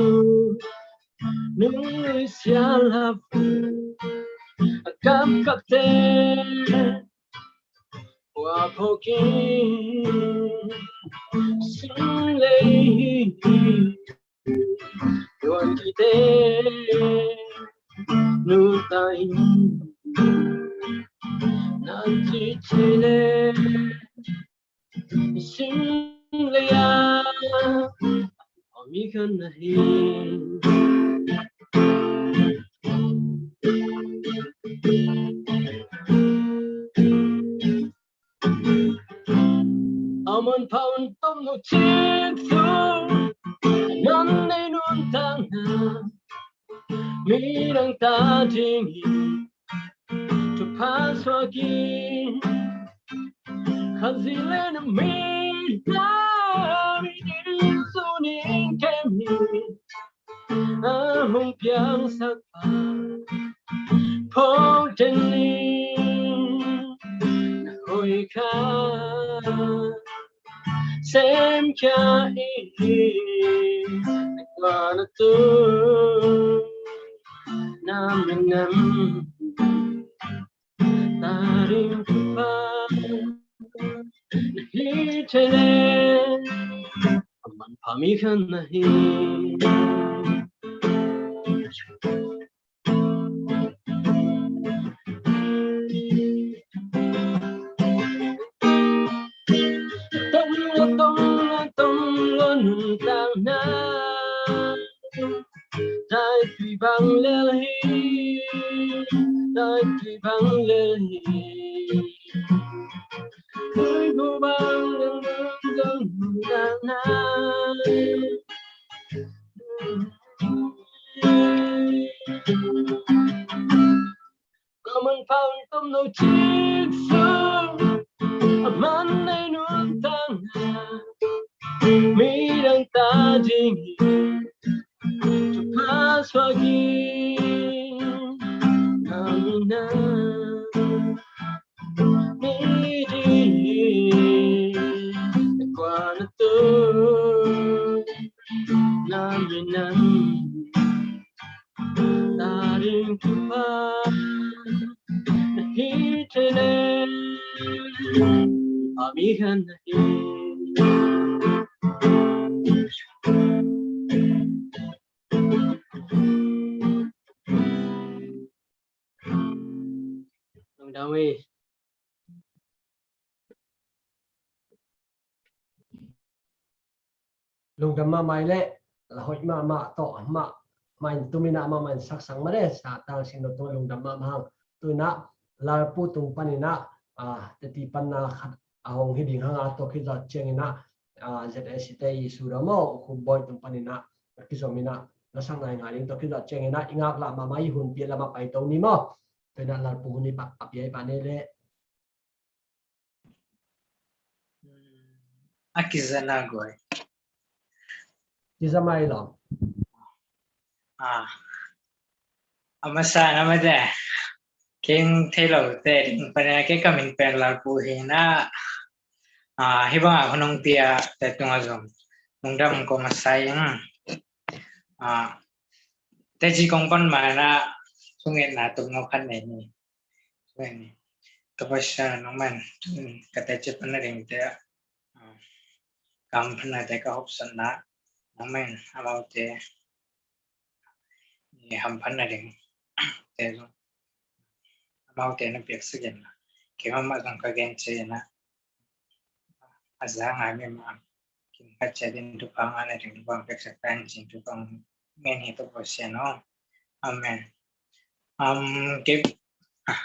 Nunlui sia la vun a kapkapte, hua phokin sing lei hi. Tuan kite nutai na ci thei le, sing lei a mi khan na hi. A manpha un tom lo cik su, nan nei nuntakna midang ta ding hi. Thupha suak in, Kha zi le na mi na mi ding su ning kem hi. A hong piangsak pa phawk den ni, na hoih kha sem khia hi. Na kua na tung na minam ta ding thupha na hi thei le, a manpha mi khan na hi. Tom lo, tom lo, tom lo nuntakna. Dai tui bang lel hi, dai tui bang lel hi. Tui bu bang lel, lel, lel, lel, lel. A manpha un tom lo cik su, a man nei nuntakna midang ta ding hi. Thupha suak in, a minam mi ding hi. Na kua na tung na minam ta ding thupha na hi thei le, a mi khan na hi. Lungdam hi. Lungdam mahmah i leh, la hoih mahmah tawh, mahmah in tuminah, mahmah in saksang mah le, sa tang sin lo tung lungdam mahmah hang. Tuinah, Lalpu tung paninah, ah, teti panna khat a hong hi ding hanga tawh khit zawh cianginah, ah, Z A C te i sudah maw, Khum Bawi tung paninah, a kizominah, la sakna i ngai ding tawh khit zawh cianginah, i ngak lah mahmah i hun pia lamah pai to ni maw. Tuinah Lalpu hun i pah, a pia i pah ni leh. A kizana guai. Kiza mai lo. Ah. A masa na mate. Kei thei lo te ding pana kei ka min pen Lalpu hi na. Ah, hi banga hunong pia te tunga zong. Lungdam ko masa ing. Ah. Te ci kong pan mana sungit na tung no khan nei ni. Tua Pasian nong man, ka teci panna dingte, ah, kam panna te ka hopsatna nong man, amaute i ham panna dingte zong, amaute na piaksak in, keimah mah zong ka gen ci in, a za ngai mi mah, kim khat cia din tu pang ana ding tu pang piaksak ta in cin tu pang ngen hi tu Pasian aw. Amen. Um, kei, ah,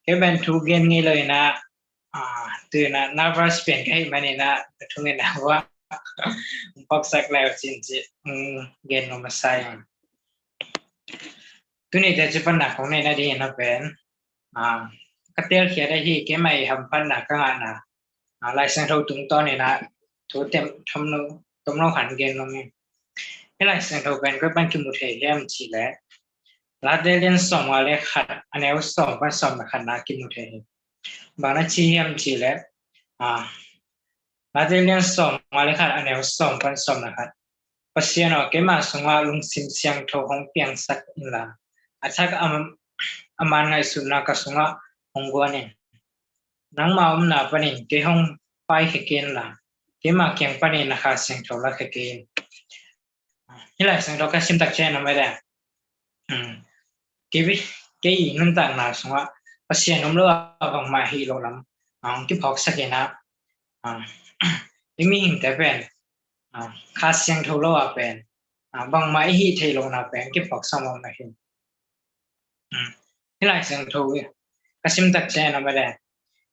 kei pen thu gen ngei lo ina, ah, tu ina nervous pen ka hi man ina, ka thu ngen na hua, paksak lai cin ci, um, gen lo masa ing. Tuni te ci panna kong nei na ding ina pen, ah, ka telkhiat ahi, keimah i ham panna ka ngahna, ah, Lai Siangtho tungtawn ina, thu tem, tham lo, tom lo han gen lo mi. Hih Lai Siangtho pen koi pan kimu thei hiam cih leh, Late lian sawm nga le khat, a neu sawm pan sawm le khat na kimu thei hi. Bang na ci hiam cih leh, ah, Late lian sawm nga le khat, a neu sawm pan sawm le khat. Pasian aw, keima sungah lungsim siangtho hong piangsak inla, a thak a, a man ngaihsutna ka sungah hong guan in. Nangma omna panin kei hong paikhia kei inla, keima kiang panin na Kha Siangtho lakhia kei in. Hih Lai Siangtho ka sim tak ciangin a mede, um, kei, kei i nuntakna sungah Pasian om lo a bangmah hi lo lam, um, kiphawksak in a, um, i mihingte pen, um, Kha Siangtho lo a pen, um, bangmah i hih theih lohna pen kiphawksak mawk na hi. Um, hih Lai Siangtho ka sim tak ciangin a mede,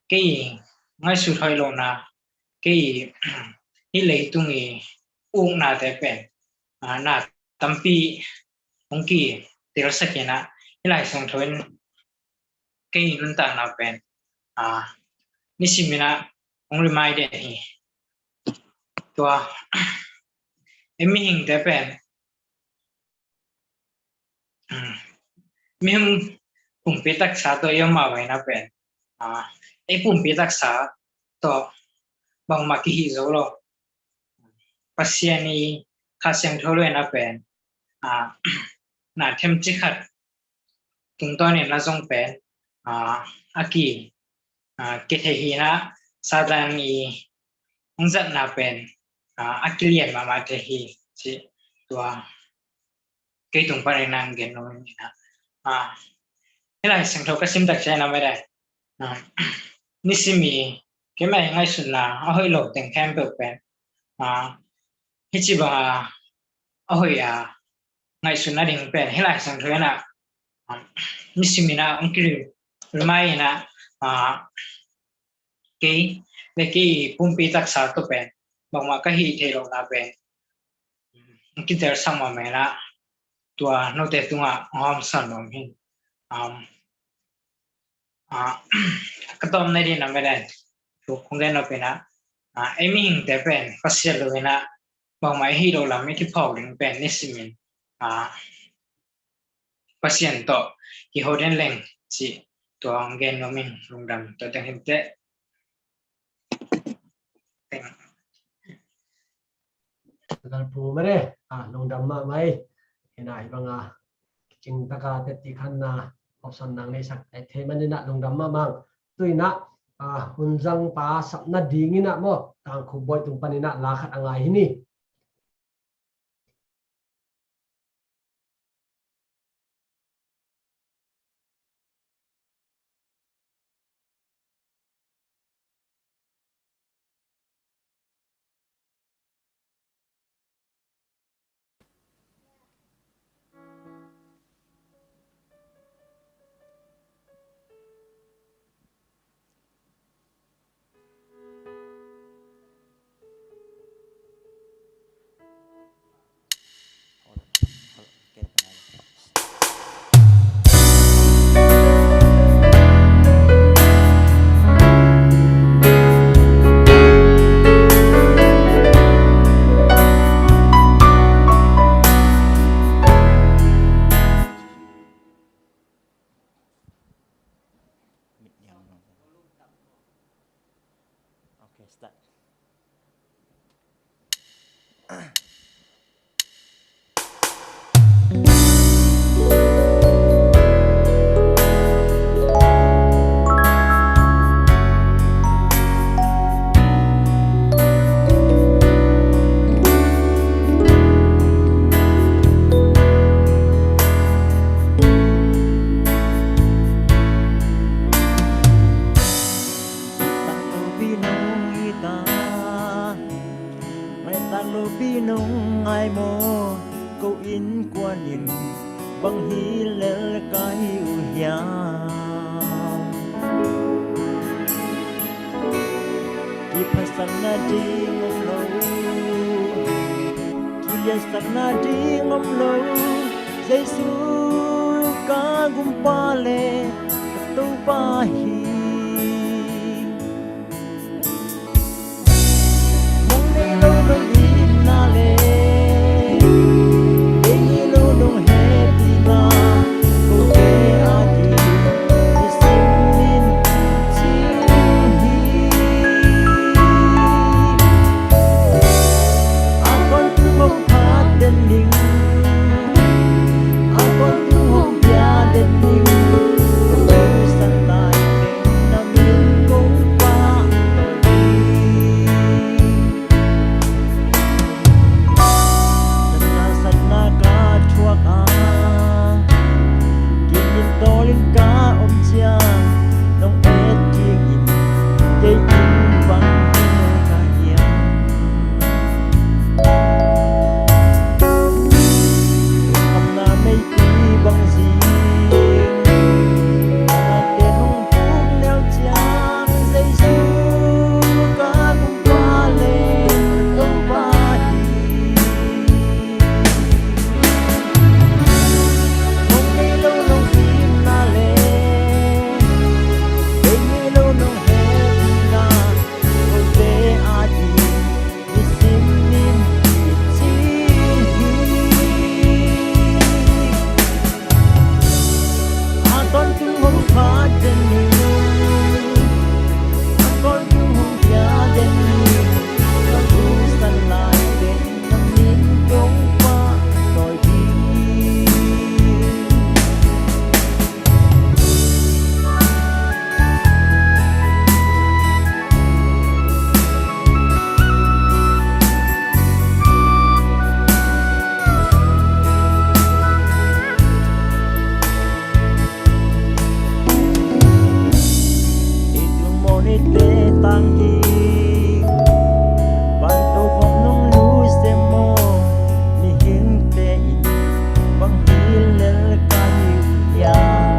kei i ngaihsut hoih lohna, kei i, um, hih leitung i uknate pen, ah, na tampi hong kitelsak in a, hih Lai Siangtho in kei i nuntakna pen, ah, nisim in a hong remind den hi. Tua, ei mihingte pen, um, mihing pumpi taksa tawh i om a vaina pen, ah, ei pumpi taksa tawh bangmah kihih zo lo. Pasian i Kha Siangtho lo ina pen, ah, na themcik khat tungtawn in a zong pen, ah, a ki, ah, kithei hi na, Satan i hong zatna pen, ah, a kilian mahmah thei hi ci tua kei tung panin a gen lo ina. Ah, hih Lai Siangtho ka sim tak ciangin a mede, ah, nisim i keima i ngaihsutna a hoih lo teng khempeuh pen, ah, hih ci banga a hoih a ngaihsutna ding pen hih Lai Siangtho in a, um, nisim in a hong ki-remind in a, ah, kei le kei pumpi taksa tawh pen bangmah ka hih theih lohna pen, um, hong kitelsak mahmah in a, tua note tungah hong hawmsawn nuam hi. Um, ah, ka tawpna ding a mede, thu kong gen nop in a, ah, ei mihingte pen Pasian lo in a bangmah i hih loh lam i kiphawk ding pen nisim in, ah, Pasian tawh kiho den leng ci tua hong gen nuam ing. Lungdam. Tua teng hi inteh. Lalpu mede, ah, lungdam mahmah hi. Hi na hi banga kicing taka teti khanna option nang neisak thei man in a lungdam mahmah. Tu in a, ah, hun zangpa sapna ding in a maw, Tangkhul Bawi tung pan in a la khat a ngai hi ni. Ngai tak lopi nong ngai maw, ko innkuan in bang hi lel ka hi uh hiam? Kiphatsakna ding om lo, kiliatsakna ding om lo, Jesu ka gumpa le ka Topa hi. Mong nei lo nong itna le, ei lo nong hehpihna, kote a ding i sim in cing hi. A kon tung hong phat den ning, a kon tung hong pia den ning, ko san lai na min kong pah. Satna, satna ka thuak a, kimin tawlin ka om ciang, nong et dingin kei in bang hi ka hiam? Lungkhamna meipi bang zing, a te nong puk neu ciang, Jesu ka gumpa le Topa hi. Nong nei lo nong itna le, ei nei lo nong hehpihna, kote a ding i sim in cing hi. A kon tung hong phat den ning, a kon tung hong pia den ning, ka hu san lai den na min kong pah tawi ding. Ei tung mawh neite tang ding, vantung khawng nong lut sem maw, mihingte in bang hi lel ka hi uh hiam?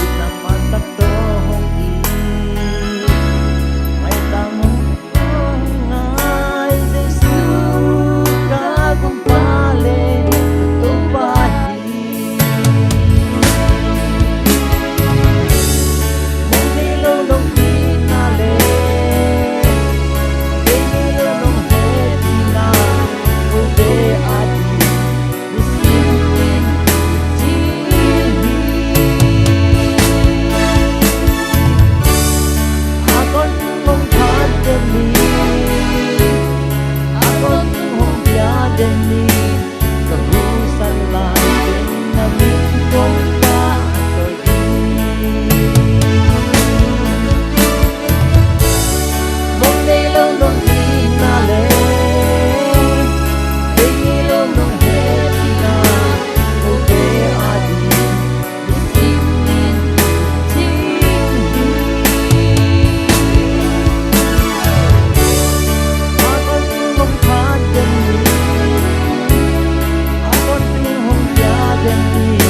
Itna man tak tawh hong it, ngai tak hong ngai, Jesu ka gumpa le Topa hi. Mong nei lo nong itna le, ei nei lo nong hehpihna, kote a ding i sim in cing hi. A kon tung hong phat den ning, a kon tung hong pia den ning, ka hu san lai den na min kong pah tawi ding. Mong nei lo nong itna le, ei nei lo nong hehpihna, kote a ding i sim in cing hi. A kon tung hong phat den ning, a kon tung hong pia den ning,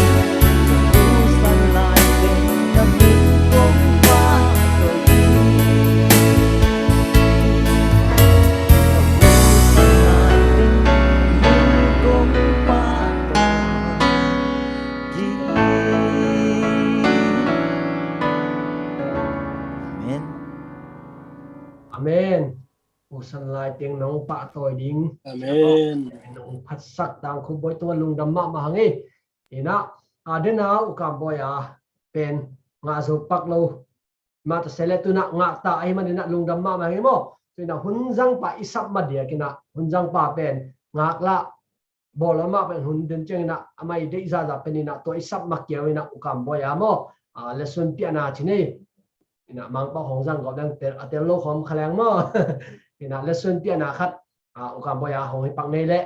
ka hu san lai den na min kong pah tawi ding. Ka hu san lai den na min kong pah tawi ding. Amen. Amen. Hu san lai teng nong pahtawi ding. Amen. Nong phatsak tangkhawm bawi tungah lungdam mahmah hang e. Ina, a dena U Kam Bawi a pen ngah zo pak lo. Mah ta se le tu inah ngakta ahi man inah lungdam mahmah hi maw. Tu inah hun zangpa i sap mah diak inah hun zangpa pen ngaklah bawl mah pen hun den ciang inah amah i deih zahzah pen inah tua i sap mah kiau inah U Kam Bawi a maw. Ah, lesson piakna ci ni. Inah Mangpau hong zang gawp leng tel, a tel lo khawm kha leng maw. Inah lesson piakna khat, ah, U Kam Bawi a hong hi pak nei leh.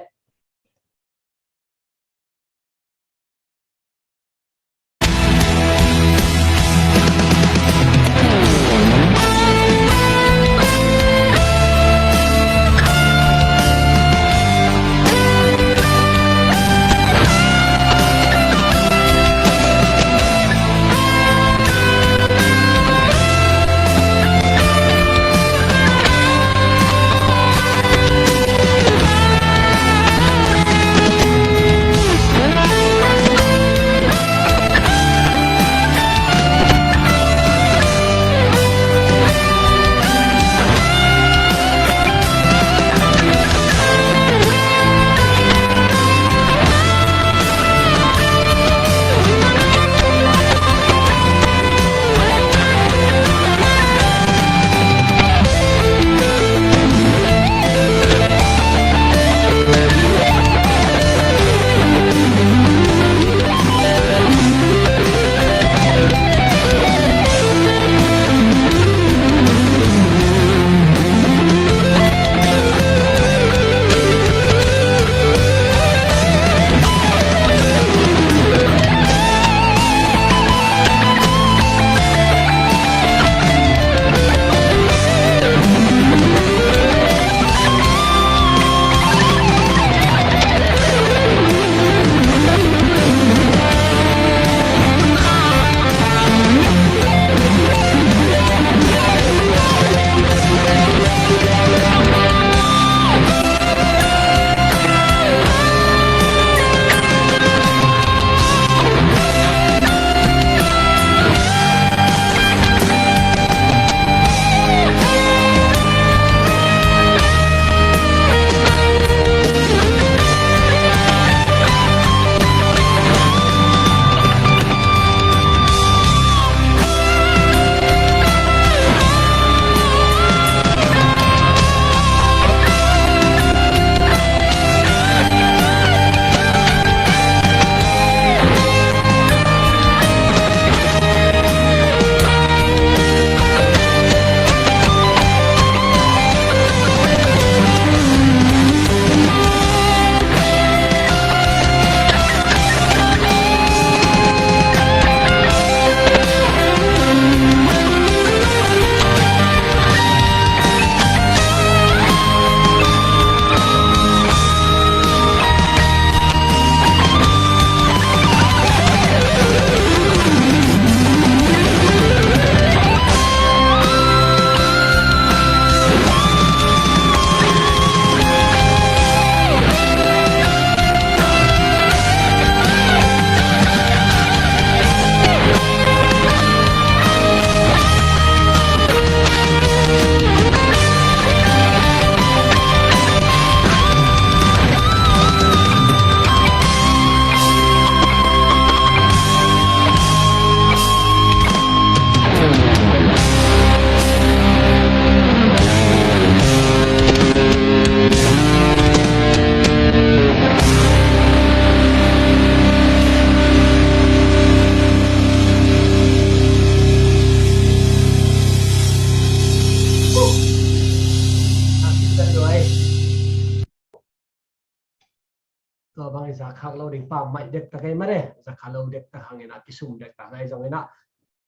Tua bang i zakkhak lo ding pa maih dektak ei mah ne, zakkhak lo dektak hangin a kisum dektak ngai zongin ah,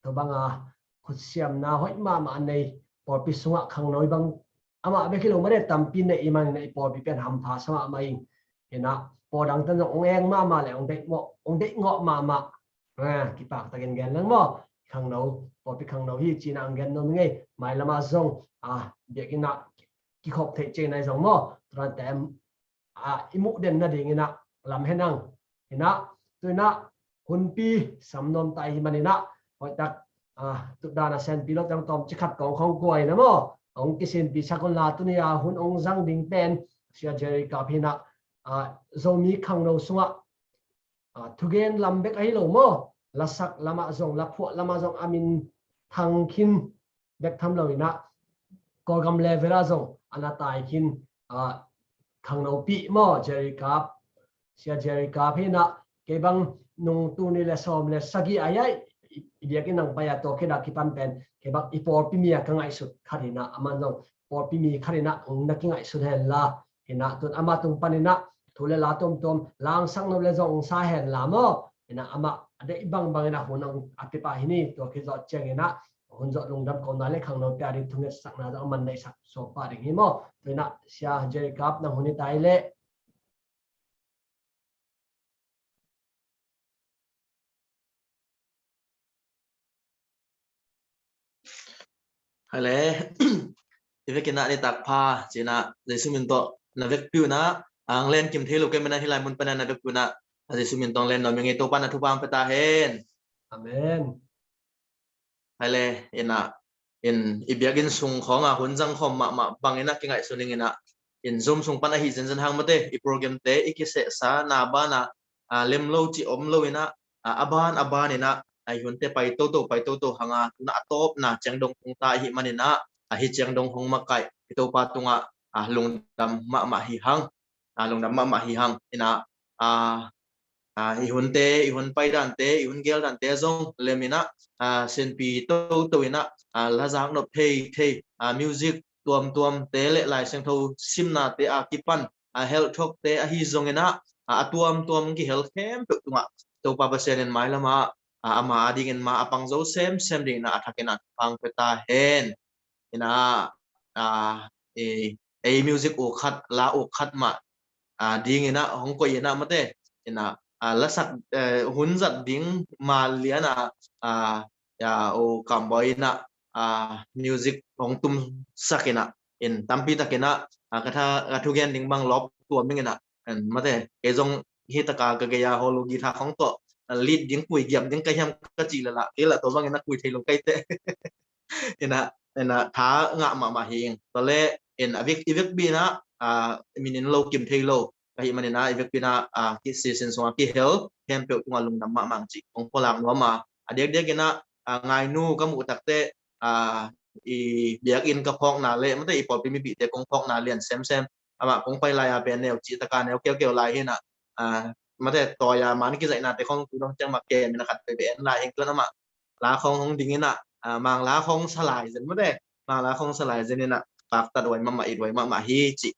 tua bang a khutsiamna hoih mahmah a nei pawlpi sungah khangno i bang amah bek hi lo mah ne, tampi nei i manin ah i pawlpi pen hampha sa mahmah ing. Inah pawl dangte zong hong eng mahmah le hong deih ngawh, hong deih ngawh mahmah. Ah, kipaktakin gen leng maw, khangno, pawlpi khangno hi ci-in ah hong gen nuam ing ei. Mailam ah zong, ah, biakinn ah kikhop theih ciang nai zong maw, tua dante ah, i muh den nadingin ah lam hen ang. Inah tu inah hunpi sam nuam ta i hi manin ah hoihtak, ah, tutdan a senpi lo teng tawmcik khat kong khong kuai na maw, hong kisinpi sak un la. Tuni a hun hong zang ding pen Sia Jerry Kap hi inah, ah, Zomi khangno sungah, ah, thugen lam bek ahi lo maw, lasak lamah zong, laphuah lamah zong a min thang khin bek tham lo inah Kawlgam level ah zong a na tai khin, ah, khangnopi maw, Jerry Kap, Sia Jerry Kap hi inah, kei bang nung tuni le sawm le sagih ai ai i biakinn nang pai a, tua khit a kipan pen kei bang i pawlpi mi a ka ngaihsut khat hi inah, aman zong pawlpi mi khat hi inah, ong na kingaihsut hen la, hi inah tun ama tung pan inah thu le la tuamtuam la ang sak nop le zong ong sa hen la maw, hi inah ama a deih bangbang inah hun a pia pah hi ni. Tua khit zawh ciang inah hun zawh lungdam kohna le khangnopi a ding thungetsakna zong aman neihsak suak pah ding hi maw. Tua inah Sia Jerry Kap nang hun hi ta i leh. Hale, i vekin ah nitak pha ci inah Jesu min tawh na vekpi un ah, ang len kim thei lo kei manin ah hih lai mun pan ah na vekpi un ah Jesu min tawh len nuam ing ei. Topa na thupha ong pia ta hen. Amen. Hale, inah, in i biakinn sung khawng a hun zang khawm mahmah bang inah kingaihsun ing inah, in Zoom sung pan ahi zenzen hang mate, i program te i kisehsa na ban ah, a, lem lo cih om lo inah, a, a ban a ban inah, a, i hunte pai toto pai toto hang a, tu inah a tawpna ciang dong tung ta i hih man inah, a, hih ciang dong hong makaih i Topa tungah, a, lungdam mahmah hi hang. A, lungdam mahmah hi hang. Inah, a, a, i hunte, i hun pai dante, i hun gel dante zong lem inah, a, senpi toto inah, a, la zak nop thei thei, a, music tuamtuamte le Lai Siangtho simnate a kipan, a, helh thokte ahi zong inah, a, a tuamtuam kihel khempeuh tungah Topa Pasian in mailam ah, a, ama a dingin ma a pang zo semsem ding inah a thak inah thupha ong pia ta hen. Inah, a, ei, ei music uk khat, la uk khat mah, a, ding inah hong koih inah mate, inah, a, lasak, eh, hun zat ding ma lian a, a, ya, u Kambawi inah, a, music hong tumsak inah, in tampi tak inah, a, ka tha, ka thugen ding bang lawp tuam ing inah, in mate, kei zong hih tak a ka gei a holo guitar khawng tawh, a, lead ding, kui giap ding ka hiam ka cih leh lah, kei lah tua bang inah kui thei lo kei teh. Inah, inah tha ngah mahmah hi ing. Tua leh, in a vek, i vekpi inah, a, min in lo kim thei lo ka hih man inah, i vekpi inah, a, ki season sungah kihel khempeuh tungah lungdam mahmah ong ci kong pulak nuam a, a diakdiak inah, a, Ngainu ka muh tak teh, a, i biakinn ka phawkna le mate, i pawlpi mipihte kong phawkna lian semsem, amah kong pai lai a pen neu cih tak a neu keukeu lai hi inah, a, mate, tawi a man kizaihna te khawng tu dong ciang mah kem inah khat peuhpeuh en lai hi ing. Tu inah amah la khawng hong ding inah, a, Mangla khawng sa lai zen mate, Mangla khawng sa lai zen inah paktat huai mahmah, it huai mahmah hi cih.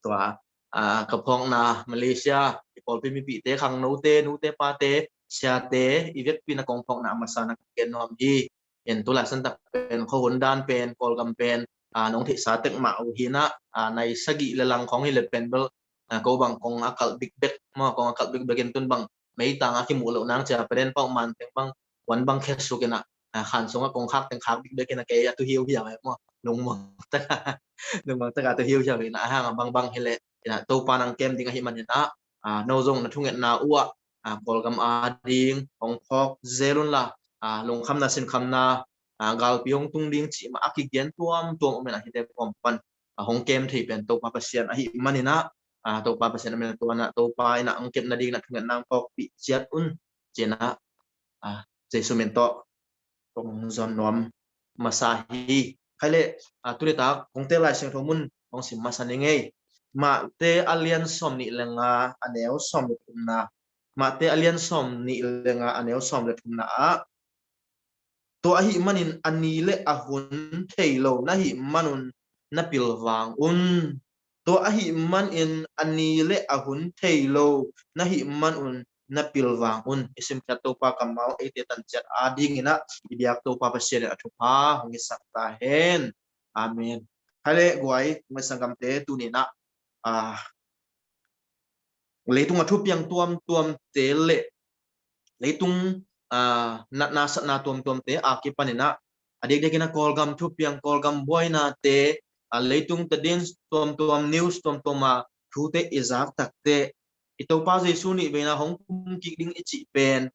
Tua, a, ka phawkna Malaysia i pawlpi mipihte, khangnote, nute pate, siate, i vekpi inah kong phawkna a masa na ka gen nuam hi. In tu laisan tak pen khuahun dan pen, Kawlgam pen, a, nong theihsa tek mah uh hi inah, a, nai sagih le lang khawng hi leh pen bel, a, ko bang kong a kalh bikbek maw, kong a kalh bikbek in tun bang meitang a kimuh loh nang ci a, paden pau man teng bang, kuan bang khesuk inah, a, khan sungah kong khak teng khak bikbek inah kei a tu hiuhiau e maw, lungmuang tak a, lungmuang tak a tu hiuhiau inah, a hang a bangbang hi leh inah Topa nang kem ding ahih man inah, a, no zong na thungetna uh ah, a, Kawlgam a ding hong phawk zel un la, a, lungkhamna sinkhamna, a, galpi hong tung ding cih mah a kigen tuamtuam om inah hihte kawm pan, a, hong kem thei pen Topa Pasian ahih man inah, a, Topa Pasian a min a tuan ah Topa inah hong kepna ding inah thungetna hong phawkpih ciat un ci inah, a, Jesu min tawh kong zon nuam masa hi. Khai leh, a, tuni tak kong tel Lai Siangtho mun kong sim masa ning ei. Mate a lian sawm nih le nga a neu sawm le thumna. Mate a lian sawm nih le nga a neu sawm le thumna ah, tua ahih manin a ni le a hun thei lo na hih manun na pilvang un. Tua ahih manin a ni le a hun thei lo na hih manun na pilvang un. I simkhiat Topa kammal eite tanciat a ding inah i biak Topa Pasian in a thupha hong hisak ta hen. Amen. Khai leh guai, guai sanggamte, tuni inah, a, leitung a thupiang tuamtuamte le leitung, a, natna satna tuamtuamte a kipan inah, a diakdiak inah Kawlgam thupiang, Kawlgam buainate, a, leitung tadin tuamtuam, news tuamtuam a thute i zak tak teh, i Topa Jesu nih veina hong kum kik ding i cih pen,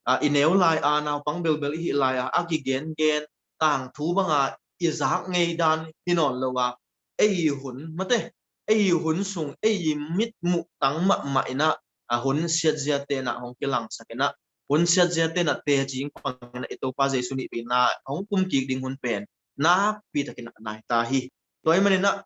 a, i neu lai a, naupang belbel i hih lai a, a kigengen tangthu banga i zak ngei dan hi nawn lo a, ei hun mate, ei hun sung, ei mitmuh tang mahmah inah, a, hun siatzia tenah hong kilangsak inah, hun siatzia tenah teci ing pang inah i Topa Jesu nih veina hong kum kik ding hun pen nakpi takin a nai ta hi. Tua ahih manin ah,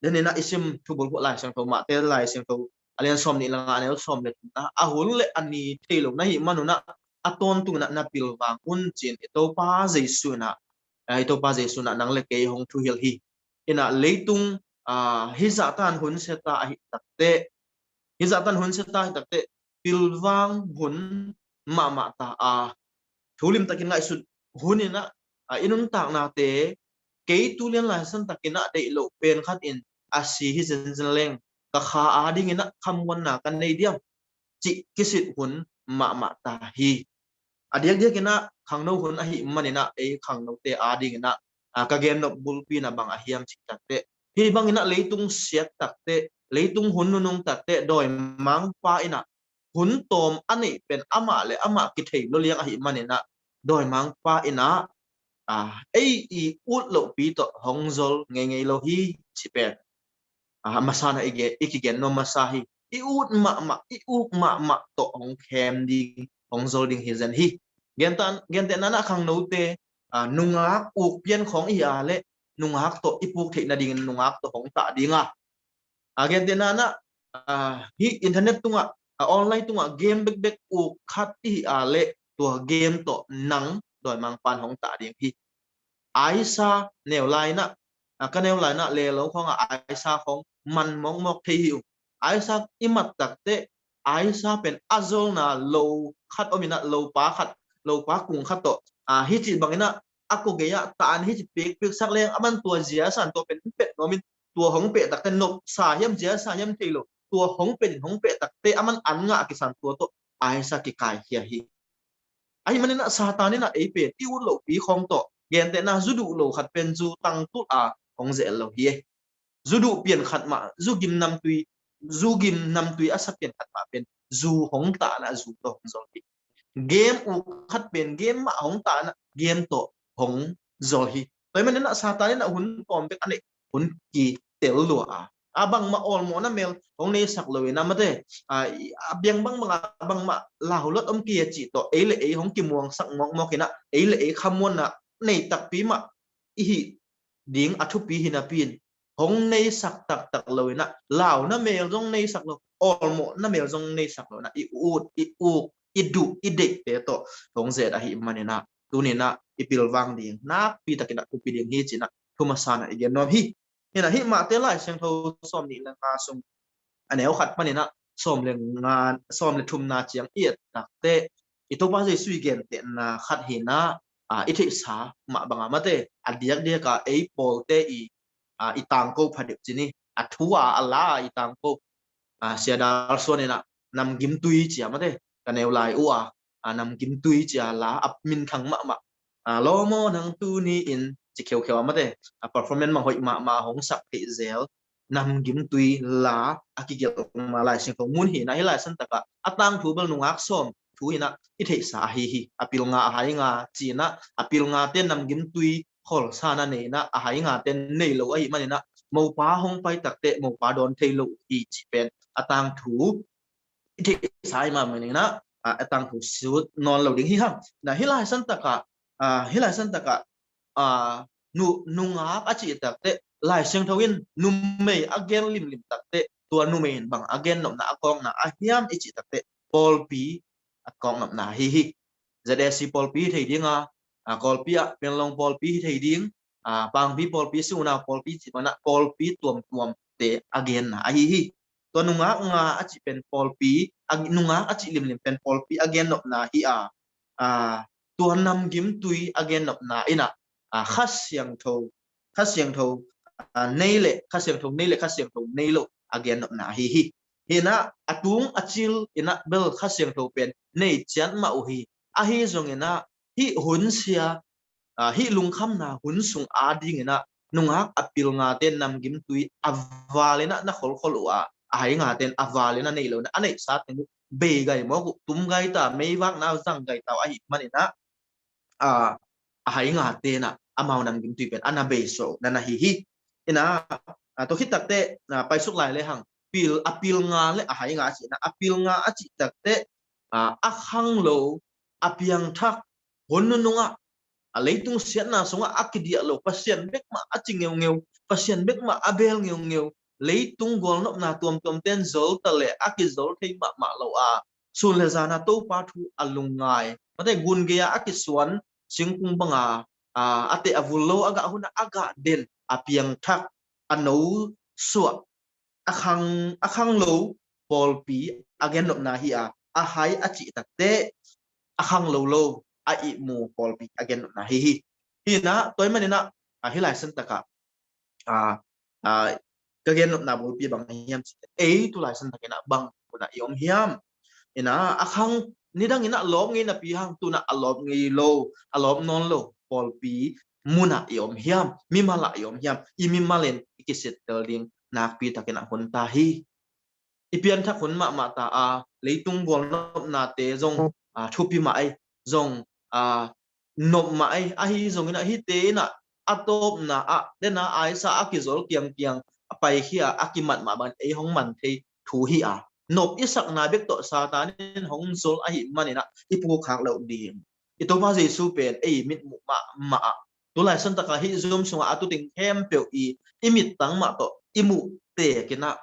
den in ah i sim thubulphuh Lai Siangtho, Mate Lai Siangtho a lian sawm nih le nga, a neu sawm le thumna, a hun le a ni thei lo na hih man un ah, a tawntungin ah na pilvang un ci-in i Topa Jesu in ah, i Topa Jesu in ah nang le kei hong thuhilh hi. In ah leitung, aa, hih zahtan hun sia ta ahih takteh, hih zahtan hun sia ta ahih takteh, pilvang hun mahmah ta a, thu limtakin ngaihsut hun in ah, aa, i nuntaknate, kei tu lian Lai Siangtho takin ah deih loh pen khat in a si hi zenzen leng, ka kha adingin ah khamuanna ka nei diam, cih kisit hun mahmah ta hi. A diakdiakin ah khangno hun ahih manin ah, ei khangnote adingin ah, aa, ka gennop bulpi in ah bang a hiam cih takteh, hih bangin ah leitung siat takteh, leitung hun nunung takteh, dawimangpa in ah hun tawm a neih pen amah le amah kithei lo liang ahih manin ah, dawimangpa in ah, aa, ei i ut lohpi tawh hong zol ngeingei lo hi, ci pen, aa, masa in ah i ge-, i kigen nuam masa hi. I ut mahmah, i uk mahmah tawh hong khem ding, hong zol ding hi zen hi. Gentehna, gentehna in ah khangnote, aa, nungak uk pian khawng i hi a leh, nungak tawh i puk theih nadingin nungak tawh hong tah ding a, aa, gentehna in ah, aa, hih internet tungah, aa, online tungah game bekbek uk khat i hi a leh, tua game tawh nang dawimangpa in hong tah ding hi. Aisa neu lai in ah, aa, ka neu lai in ah lelo khawng ah aisa khawng man mawkmawk thei hi ung. Aisa i mat takteh, aisa pen a zolna lo khat om in ah, lopa khat, lopa kung khat tawh, aa, hih cih bangin ah a kua gei ah tah in hih cih pekpek sak leng, aman tua ziasan tua pen pet nuam in, tua hong peh takteh nopsa hiam ziasa hiam thei lo, tua hong pet in hong peh takteh aman an ngah a kisan, tua tawh aisa kikaikhia hi. Ahih manin ah Satan in ah ei pen i ut lohpi khawng tawh, gentehna zu duh lo khat pen zu tangtulh a hong zel lo hi. Zu duh pian khat mah, zu gim namtui, zu gim namtui a sa pian khat mah pen zu hong tah in ah zu tawh hong zol hi. Game uk khat pen game mah hong tah in ah game tawh hong zol hi. Tua ahih manin ah Satan in ah hun tawm bek a neih, hun kitel lua a, a bangmah awlmawhna mel hong neisak lo in ah, mate, aa, a biang bangbang a bangmah laulot om kei a cih tawh ei le ei hong kimuangsak mawkmawk in ah, ei le ei khamuanna nei takpi mah i hih ding a thupi hi napi in, hong neisak taktak lo in ah, launa mel zong neisak lo, awlmawhna mel zong neisak lo in ah, i ut, i uk, i duh, i deihte tawh hong zet ahih manin ah, tuni in ah i pilvang ding nakpi takin ah thupi ding hi, ci-in ah thu masa in ah i gen nuam hi. Hi in ah hih Mate Lai Siangtho sawm nih le nga sung, a neu khat panin ah sawm le nga, sawm le thumna ciang i et takteh, i Topa Jesu i gentehna khat hi in ah, aa, i theihsa mah bang a, mate, a diakdiak a ei pawlte i, aa, i tangko pha deuh ci ni, a thu a, a la a i tangko, aa, Sia Dal Suan in ah namgimtui ci a, mate, ka neu lai uh a, aa, namgimtui ci a la a minthang mahmah, aa, lawm aw nang tuni in ci kheukheu a, mate, aa, performance mah hoih mahmah hong sak theih zel namgimtui la a kigelh ma Lai Siangtho mun hi in ah, hih Lai Siangtho takah a tangthu bel nungak sawm thu hi in ah i theihsa ahi hi. A pilnga a hainga ci in ah, a pilngate namgimtui kholsa na nei in ah, a haingate nei lo ahih manin ah, mopa hong pai takteh mopa dawn thei lo hi, cih pen a tangthu i theihsa ahih manin ah, aa, a tangthu sut nawn lo ding hi hang. Na hih Lai Siangtho takah, aa, hih Lai Siangtho takah, aa, nu, nungak a cih takteh, Lai Siangtho in numei a gen limlim takteh, tua numei in bang a gennopna a kawkna a hiam i cih takteh, pawlpi a kawknopna hi hi. Z A C pawlpi hi thei ding a, aa, Kawlpi ah Panglong pawlpi hi thei ding, aa, Pangpi pawlpi, Sunau pawlpi cih bangin ah pawlpi tuamtuamte a genna ahi hi. Tua nungak nga a cih pen pawlpi, a, nungak a cih limlim pen pawlpi a gennopna hi a, aa, tua namgimtui a gennopna in ah, aa, Kha Siangtho, Kha Siangtho, aa, nei le, Kha Siangtho nei le Kha Siangtho nei lo a gennopna ahi hi. Hi in ah a tung a cil in ah bel Kha Siangtho pen nei ciat mah uh hi. Ahi zongin ah hih hun sia, aa, hih lungkhamna hun sung adingin ah nungak a pilngate namgimtui a val in ah na kholkhol uh a, a haingate in a val in ah nei lo in ah a neihsa teng uh bei gai mawk uh, tum gai ta, meivak na zang gai ta uh ahih manin ah, aa, a haingate in ah amau namgimtui pen a na beisuah uh na na hi hi. In ah, aa, tua khit takteh, aa, paisuk lai le hang, pil, a pilnga le a hainga cih in ah, a pilnga a cih takteh, aa, a khanglo, a piangthak, hun nunung ah a leitung siatna sungah a kidiah lo, Pasian bek mah a ci ngeungeu, Pasian bek mah a bel ngeungeu, leitung gualnopna tuamtuam ten zol ta le a kizol thei mahmah lo a, sun le zana Topa thu a lungngai, mate gun gei-a a kisuan singkung banga a, a teh a vul lo a gah hunah a gah den, a piangthak, a no suah, a khang, a khang lo pawlpi a gennopna hi a, a hai a cih takteh a khang lo lo a ihmu pawlpi a gennopna hi hi. Hinah tua ahih maninah a, hih Lai Siangtho takah a, a, ka gennopna bulpi bang hiam cih, ei tu Lai Siangtho takinah bang hunah i om hiam? Inah a khang, nidang inah lawp ngei napi hang tunah a lawp ngei lo, a lawp nawn lo pawlpi munah i om hiam? Mimalah i om hiam? I mimalin i kisittel ding nakpi takinah hun ta hi. I pianthak hun mahmah ta a, leitung gualnopnate zong a, thupi mah ei, zong a, nop mah ei, ahi zongin a hihte inah a tawpna ah dena aisa a kizol kiangkiang a paikhia a kimat mah bangin ei hong man thei thu hi a, nop i sakna bek tawh Satan in hong zol ahih maninah i pukkhak loh ding. I Topa Jesu pen ei mitmuh mahmah ah, tu Lai Siangtho takah hih Zoom sungah a tuting khempeuh i, i mittang mah tawh i muh tekinah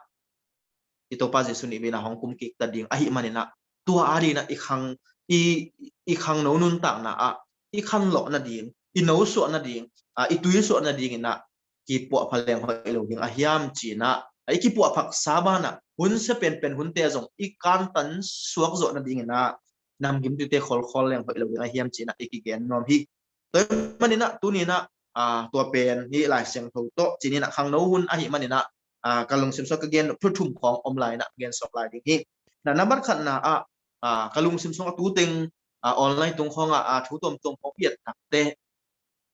i Topa Jesu nih veina hong kum kik ta ding ahih maninah tua a dinah i khang, i, i khangno nuntakna ah i khanlawh nading, i no suah nading, a, i tui suah nadinginah kipuahpha leng hoih lo ding a hiam cinah, a, i kipuahphaksa banah hun sia penpen hunte zong i kantan suak zawh nadinginah namgimtite kholkhol leng hoih lo ding a hiam cinah i kigen nuam hi. Tua ahih maninah tuninah a, tua pen hih Lai Siangtho tawh cininah khangno hun ahih maninah a, ka lungsim sungah ka gen thu thum khawng om lai inah gen sawm lai ding hi. Na nambat khatna ah a, ka lungsim sungah tuteng a, online tung khawngah a, thu tuamtuam khawng i et takteh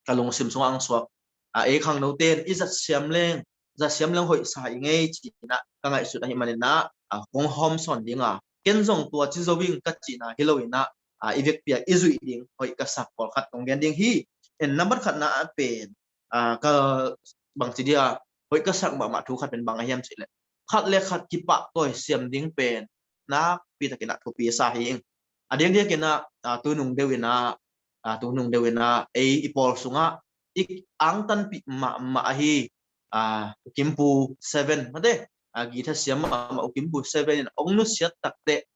ka lungsim sungah ang suak a, ei khangnote in i zatsiam leng, zatsiam leng hoihsa i ngei cinah ka ngaihsut ahih maninah a, kong hawm sawn dinga, ken zong tua ci zo ing ka cihna hi loinah a, i vekpi-a i zuih ding hoih ka sak pawlkhat kong gen ding hi. En nambat khatna ah pen a, ka bangci dia hoih ka sak mahmah thu khat pen bang a hiam cihleh, khat le khat kipahtawi siam ding pen nakpi takinah thupi sa hi ing. A diakdiakinah a, tunung deuh inah a, tunung deuh inah ei i pawl sungah i angtanpih mahmah ahi a, U Kimpu Seven mate a, githa siam mahmah U Kimpu Seven in hong nusiat takteh,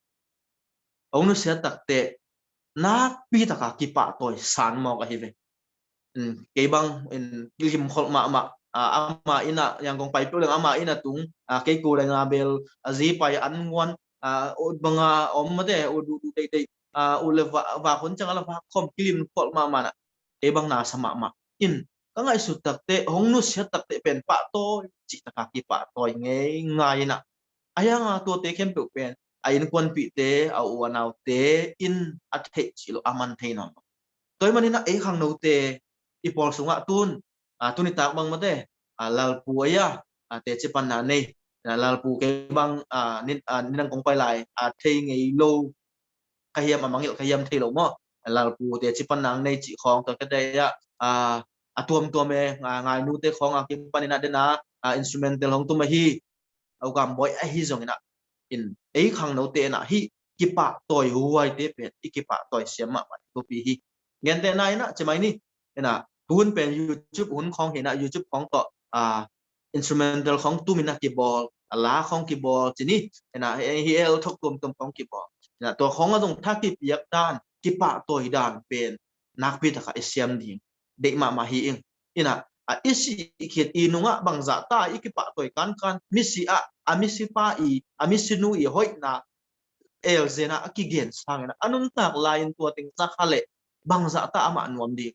hong nusiat takteh nakpi taka kipahtawi san mawk ahi ve. Kei bang in limkholh mahmah a, ama innah Yangon pai peuh leng ama innah tung a, kei ku le nga bel a, zi pai an nguan a, ut banga om mate, ut ut ut deih deih a, ut le vak hun ciang a la vak khawm kilimkholh mahmah nah, kei bang na sa mahmah in ka ngaihsut takteh, hong nusiat takteh pen pahtawi cih taka kipahtawi ngei ngai inah a, hianga tuate khempeuh pen a innkuanpihte, a u a naute in a theih cih lo a man thei nawn lo. Tua ahih maninah ei khangnote i pawl sungah tun a, tunitak bang mate a, Lalpu ei a, a, teci panna nei a, Lalpu kei bang a, nin, a, ninang kong pai lai a, thei ngei lo ka hiam, a mangngilh ka hiam thei lo maw? Lalpu teci panna nei cih khawng tua ka dei a, a, a tuamtuam e, a, ngainute khawng a kipaninah dena a, instrumental hong tum ahi a, U Gam Bawi ahi zonginah in ei khangnote inah hih kipahtawi huaite pen i kipahtawi siam mahmah thupi hi. Gentehna inah cimai ni inah, hun pen YouTube hun khawng hinah YouTube khawng tawh a, instrumental khawng tuminah kibawl a, la khawng kibawl cini inah, hi el thok tuamtuam khawng kibawl inah, tua khawng a zong tha kipiak dan, kipahtawi dan pen nakpi taka i siam ding deih mahmah hi ing. Inah a, i sih khit i nungah bangzahta i kipahtawi kankan, misi ah a, misipa i, a misinu i hoihna elzenah a kigen sanginah a nuntak lai-in tua teng zakha leh bangzahta amah nuam ding,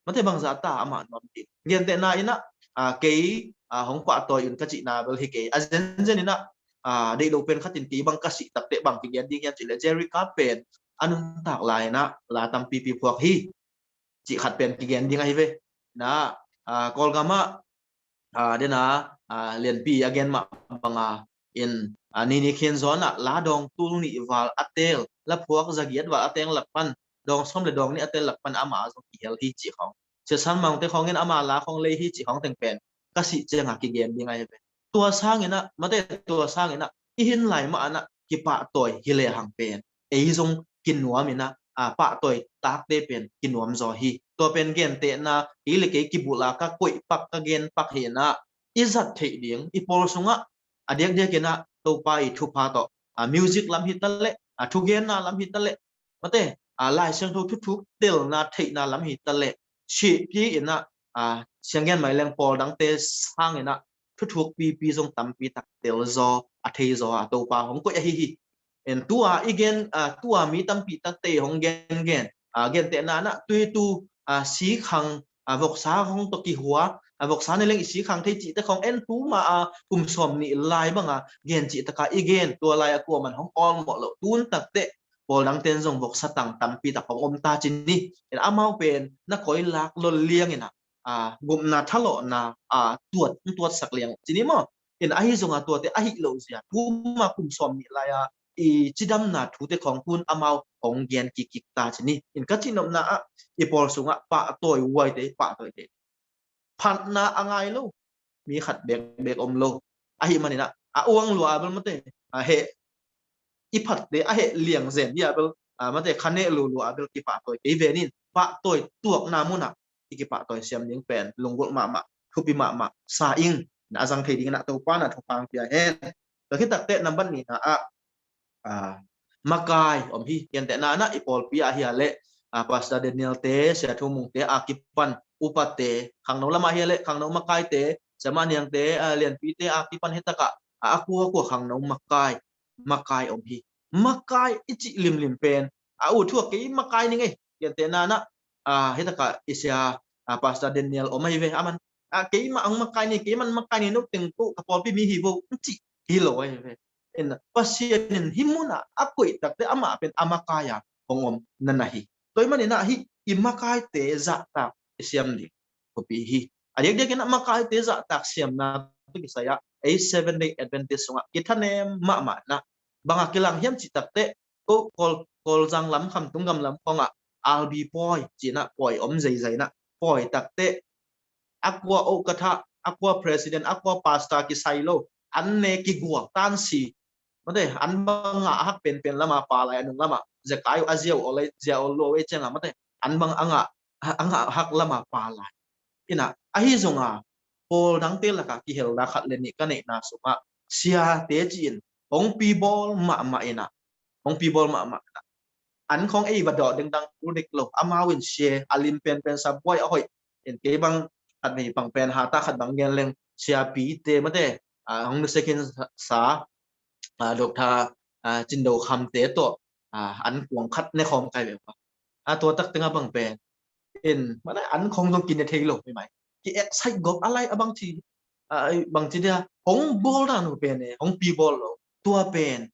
mate bangzahta amah nuam ding. Gentehna inah a, kei a, hong pahtawi un ka cihna bel hi kei. A zenzen inah a, deih lo pen khatin kei bang ka sih takteh bang kigen ding hiam cihleh Jerry Cap pen a nuntak lai-inah la tampipi phuak hi cih khat pen kigen ding ahi ve. Na a, Kawlgamah a, dena a, Lianpi a gen mah banga in a, nini khin zawnah la dawng tul nih val a teel, la phuak zagiat val a teel lak pan, dawng sawm le dawng nih a teel lak pan ama a zong kihel hi cih khawng, Sia San Maung te khawngin ama la khawng lei hi cih khawng teng pen ka sih cianga kigen ding ahi ve. Tua sanginah, mate tua sanginah i hin lai mah anah kipahtawi hi lehang pen ei zong kinuam inah a, pahtawi takte pen kinuam zaw hi. Tua pen gentehna, kei le kei kibulh a ka koih pak, ka gen pak hi inah, i zat theih ding, i pawl sungah a diakdiak inah Topa i thupha tawh, a, music lam hi ta leh, a, thugenna lam hi ta leh, mate, a, Lai Siangtho thuthuk telna theihna lam hi ta leh, sihpi inah, a, sianggen mai leng pawl dangte sang inah thuthuk pipi zong tampi tak tel zaw, a thei zaw a Topa hong koih ahi hi. En tua i gen, a, tua mi tampi takte hong gengen, a, gentehna inah tuitu, a, sikhang, a, voksa hong tawh kihua, a, voksa ne leng i sikhang thei cihte khong en tuma a kum sawm nih lai banga gen cih taka i gen, tua lai a kuaman hong awlmawh loh tun takteh pawl dangten zong voksa tang tampi tak hong om ta ci ni. En amau pen na koi lak lol liang inah, a, gupna thalawhna, a, tuat, tuatsak liang ci ni maw? In ahi zonga tuate ahi loh zia tuma kum sawm nih lai-a i cidamna thute khong tun amau hong gen kikkik ta ci ni. In ka cihnopna ah i pawl sungah pahtawi huaite, pahtawi te phatna a ngai lo mi khat bekbek om lo. Ahi maninah a uang lua a bel mate, a heh i phatte a heh liang zen dia bel, a, mate khaneh lulua a bel kipahtawi kei venin pahtawi tuakna munah i kipahtawi siam ding pen lunggulh mahmah, thupi mahmah sa ing. Na a zang thei dingin ah Topa na thupha pia hen. Tua khit takteh nambat nihna ah, a, makai om hi. Gentehna ah i pawlpi ah hi a leh, a, Pastor Daniel te, Sia Thu Mung te a kipan upate, khangno lamah hi a leh khangno makaite, Sia Mah Niang te, a, lianpite a kipan hi takah, a, a kua kua khangno makai, makai om hi. Makai i cih limlim pen a ut thu ah kei makai ning ei. Gentehna ah, a, hi takah i sia, a, Pastor Daniel om ahi ve, aman, a, keimah hong makai ni, keiman makai ni, no teng ko ka pawlpi mi hi vo, cih hi lo ahi ve. In Pasian in hih munah a koih takteh amah pen a makai a hong om na na hi. Tua ahih maninah hih i makaite zahtak i siam ding thupi hi. A diakdiakin ah makaite zahtak siamna tawh kisai ah ei Seventh Day Adventist sungah kithanem mahmah inah bangah kilang hiam cih takteh ko Kawl, Kawlzang lam, Khamtung gam lam khongah R B pawi ci-inah pawi om zeizai inah pawi takteh a kua okatha, a kua president, a kua pastor kisai lo, an ne kigual tansi. Mate, an bangah a hak penpen lama pa lai, a nung lama zekai uh a zia uh aw lai, zia aw lo ei ciangah mate, an bang a ngah, a ngah hak lama pa lai. Inah ahi zonga pawl dangte lakah kihelna khat le nih ka neihna sungah siate ci-in hong pibawl mahmah inah, hong pibawl mahmah inah an khong ei va dawh dengdang kul dek lo. Amau in sia a lim penpen sa buai a hoih. In kei bang khat vei pang pen hata khat bang gen leng siapite mate, a, hong nusia khin sa, a, Doctor, a, Cin Do Kham te tawh, a, an kuang khat ne khawm kai ve. A, tua tak tengah bang pen in mana an khong zong kine thei lo mai mai. Ki excite gop a lai a bang ci, a, bang ci dia hong bawl dan uh pen e, hong pibawl lo. Tua pen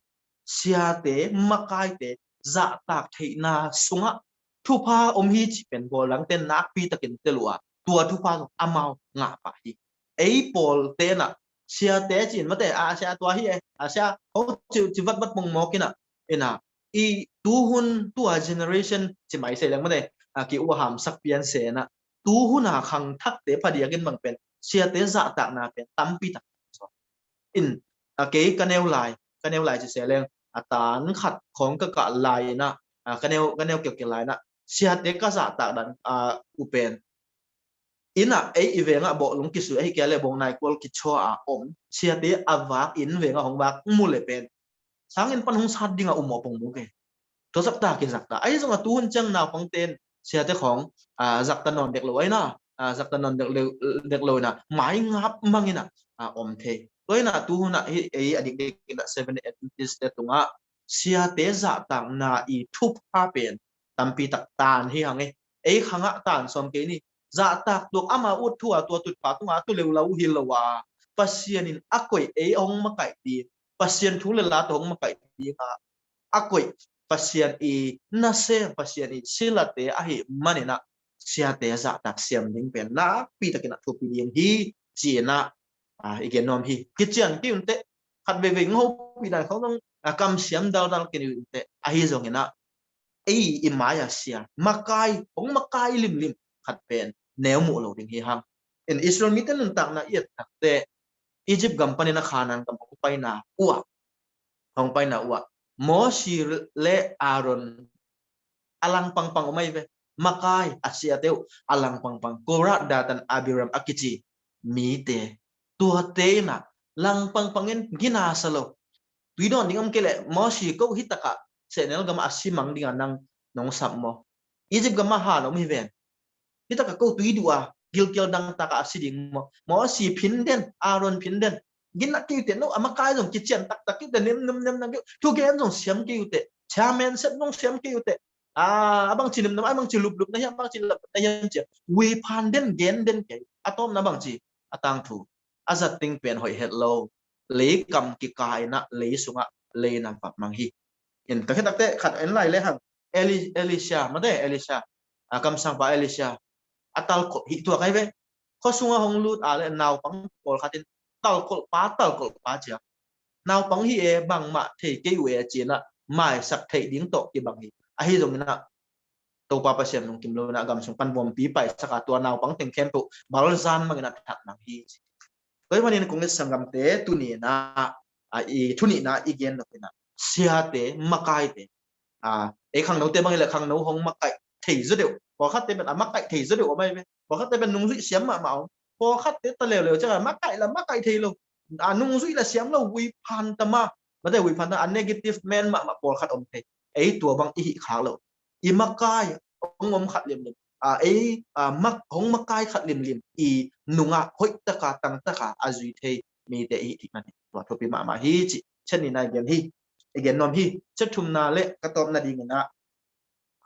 siate, makaite zahtak theihna sungah thupha om hi cih pen bawl dangte nakpi takin tel uh a, tua thupha zong amau ngah pah hi. Ei pawlte inah siate ci-in mate, a, sia tua hi e, a, sia ho ci, ci vatvat mongmawk inah, inah i tuhun tua generation ci mai sei leng mate, a, ki uahamsak pian se inah tuhuna khangthakte phadiakin bang pen siate zahtakna pen tampi tak. In, a, kei ka neu lai, ka neu lai ci se leng a tan khat khong ka kah lai inah, a, ka neu, ka neu kiaukiau lai inah siate ka zahtak dan, a, uh pen inah ei i vengah bawhlung kisui ahi kei a leh bawng naikual kichua a om siate a vak inn vengah hong vak mu le pen sangin pan hong sat dingah um aw pong mu kei. Tua zakta kizakta ahi zongah tuhun ciang naupangten siate khong, a, zakta nawn dek lo ahi na, a, zakta nawn dek lo, dek lo inah mai ngap mang inah, a, om thei. Tua inah tuhunah hih ei a dikdik inah Seventh Adventist te tungah siate zahtakna i thupha pen tampi tak tan hi hang e. Ei khangah tan sawm kei ni. Zahtak tuak ama ut thu a tua tutpha tungah a tu leulau hi lo a, Pasian in a koih ei hong makaih ding, Pasian thu le la tawh hong makaih ding a, a koih Pasian i nasem, Pasian i silate ahi maninah siate zahtak siam ding pen nakpi takinah thupi ding hi ci-inah, a, i gen nuam hi. Kician kei unteh, khat veivei hong hopih dan khong zong, a, kamsiam daldal kei unteh ahi zonginah ei i mai-a sia makai, hong makai limlim khat pen neu muh lo ding hi hang. In Israel mite nuntakna i et takteh Egypt gam panin a Khanaan gam hong paina uah, hong paina uah Mosi le Aaron a langpangpang om ahi ve. Makai a siate uh a langpangpang, Korah, Datan, Abiram a kici mite, tuate in ah langpangpang in ginasa lo. Tui dawn ding om kei leh Mosi ko hi takah sehnel gamah a si mang dingah nang nong sap maw? Egypt gamah han om hi ven. Hi takah ko tui duh a gilkial dang takah a si ding maw? Mosi phin den, Aaron phin den. Ginah kei uh teh, no a makai zong kician taktak kei uh teh, nem nem nem nem kei uh, thugen zong siam kei uh teh, chairman set zong siam kei uh teh. A bangci nemnem, a bangci luplup na hiam, a bangci lap na hiam cia, ui phan den, gen den kei. A tawpna bangci, a tangthu, a zat ding pen hoih het lo. Leikam kika in ah lei sungah lei nam pap mang hi. In ka khit takte khat en lai le hang, Eli, Elisha, mate, Elisha, a kamsangpa Elisha a talkolh hi tuak ahi ve. Khua sungah hong lut a le naupang pawlkhat in talkolhpa, talkolhpa cia, naupang hi e, bangmah thei kei uh e ci-in ah maisak theih ding tawh kibang hi. Ahi zongin ah Topa Pasian lungkim lo in ah gam sung pan vompi paisak a, tua naupang teng khempeuh balzan bangin a that mang hi ci. Tua ahih manin kong it sanggamte, tuni in ah, a, i thu nihna i gen nop in ah siate, makaite, a, ei khangnote bang hi leh khangno hong makaih thei zaw deuh, pawlkhatte pen a makaih thei zaw deuh om ahi ve. Pawlkhatte pen nungzuih siam mahmah om. Pawlkhatte ta leuleu ciang a makaih la makaih thei lo. A, nungzuih la siam lo, ui phan ta mah. Mate, ui phan ta, a negative man mahmah pawlkhat om thei. Ei tua bang i hih khak lo. I makai hong om khat limlim, a, ei, a, mak, hong makai khat limlim i nungah hoih taka, tang taka a zui thei mite i hih theih nading tua thupi mahmah hi cih chet nihna i gen hi. I gen nuam hi. Chet thumna le ka tawp nading in ah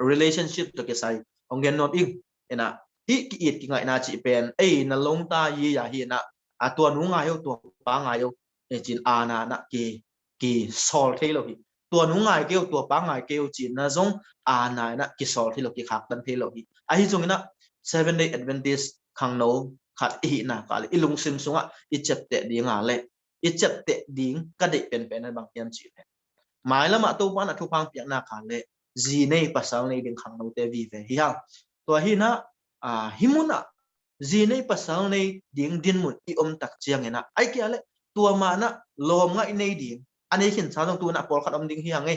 relationship tawh kisai hong gen nuam ing. In ah hih ki-it kingaihna cih pen ei na lawngta i a hi in ah, a, tua nu ngai o, tua pa ngai o, e cin a na na ki, kisawl thei lo hi. Tua nu ngai kei o, tua pa ngai kei o cin na zong a na na kisawl thei lo, kikhaktan thei lo hi. Ahi zongin ah Seven Day Adventist khangno khat i hihna ka le i lungsim sungah i ciapteh ding a le i ciapteh ding ka deih penpen a bang hiam cih le, mailamah Topa in a thupha hong piakna ka le zi nei pasal nei ding khangnote vive hi hang. Tua hi in ah, a, hih munah zi nei pasal nei ding dinmun i om tak ciangin ah, ai kia le tua mah in ah lawm ngaih nei ding, a nei khinsa zong tu in ah pawlkhat om ding hi hang e.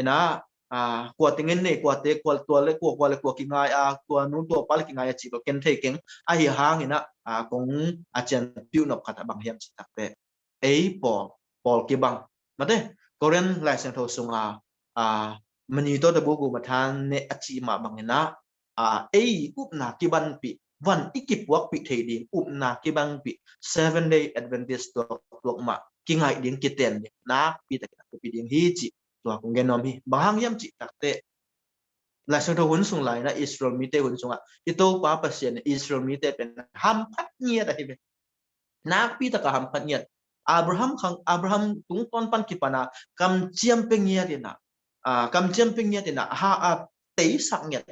In ah, a, kua teng in nei, kuate, kua, tua le kua, kua le kua kingai a, tua nu tua pa le kingai a cih bel ken thei keng. Ahi hangin ah, a, kong a cian piuh nop khat a bang hiam cih takte, ei pawl, pawl kibang. Mate, Korin Lai Siangtho sunga, a, mani tawh tabu gu mathan ne a cih mah bangin ah, a, ei upna kibanpih, van i kipuakpih thei ding upna kibanpih Seven Day Adventist tuaktuak mah kingaih ding, kiten ding nakpi takin a thupi ding hi cih tua kong gen nuam hi. Bang hang hiam cih takte, Lai Siangtho hun sung lai in ah Israel mite hun sungah i Topa Pasian in Israel mite pen hamphat ngiat ahi ve. Nakpi taka hamphat ngiat. Abraham khang, Abraham tungtawn pan kipan a kamciam pia ngiat in ah, a, kamciam pia ngiat in ah, ha, a, teisak ngiat,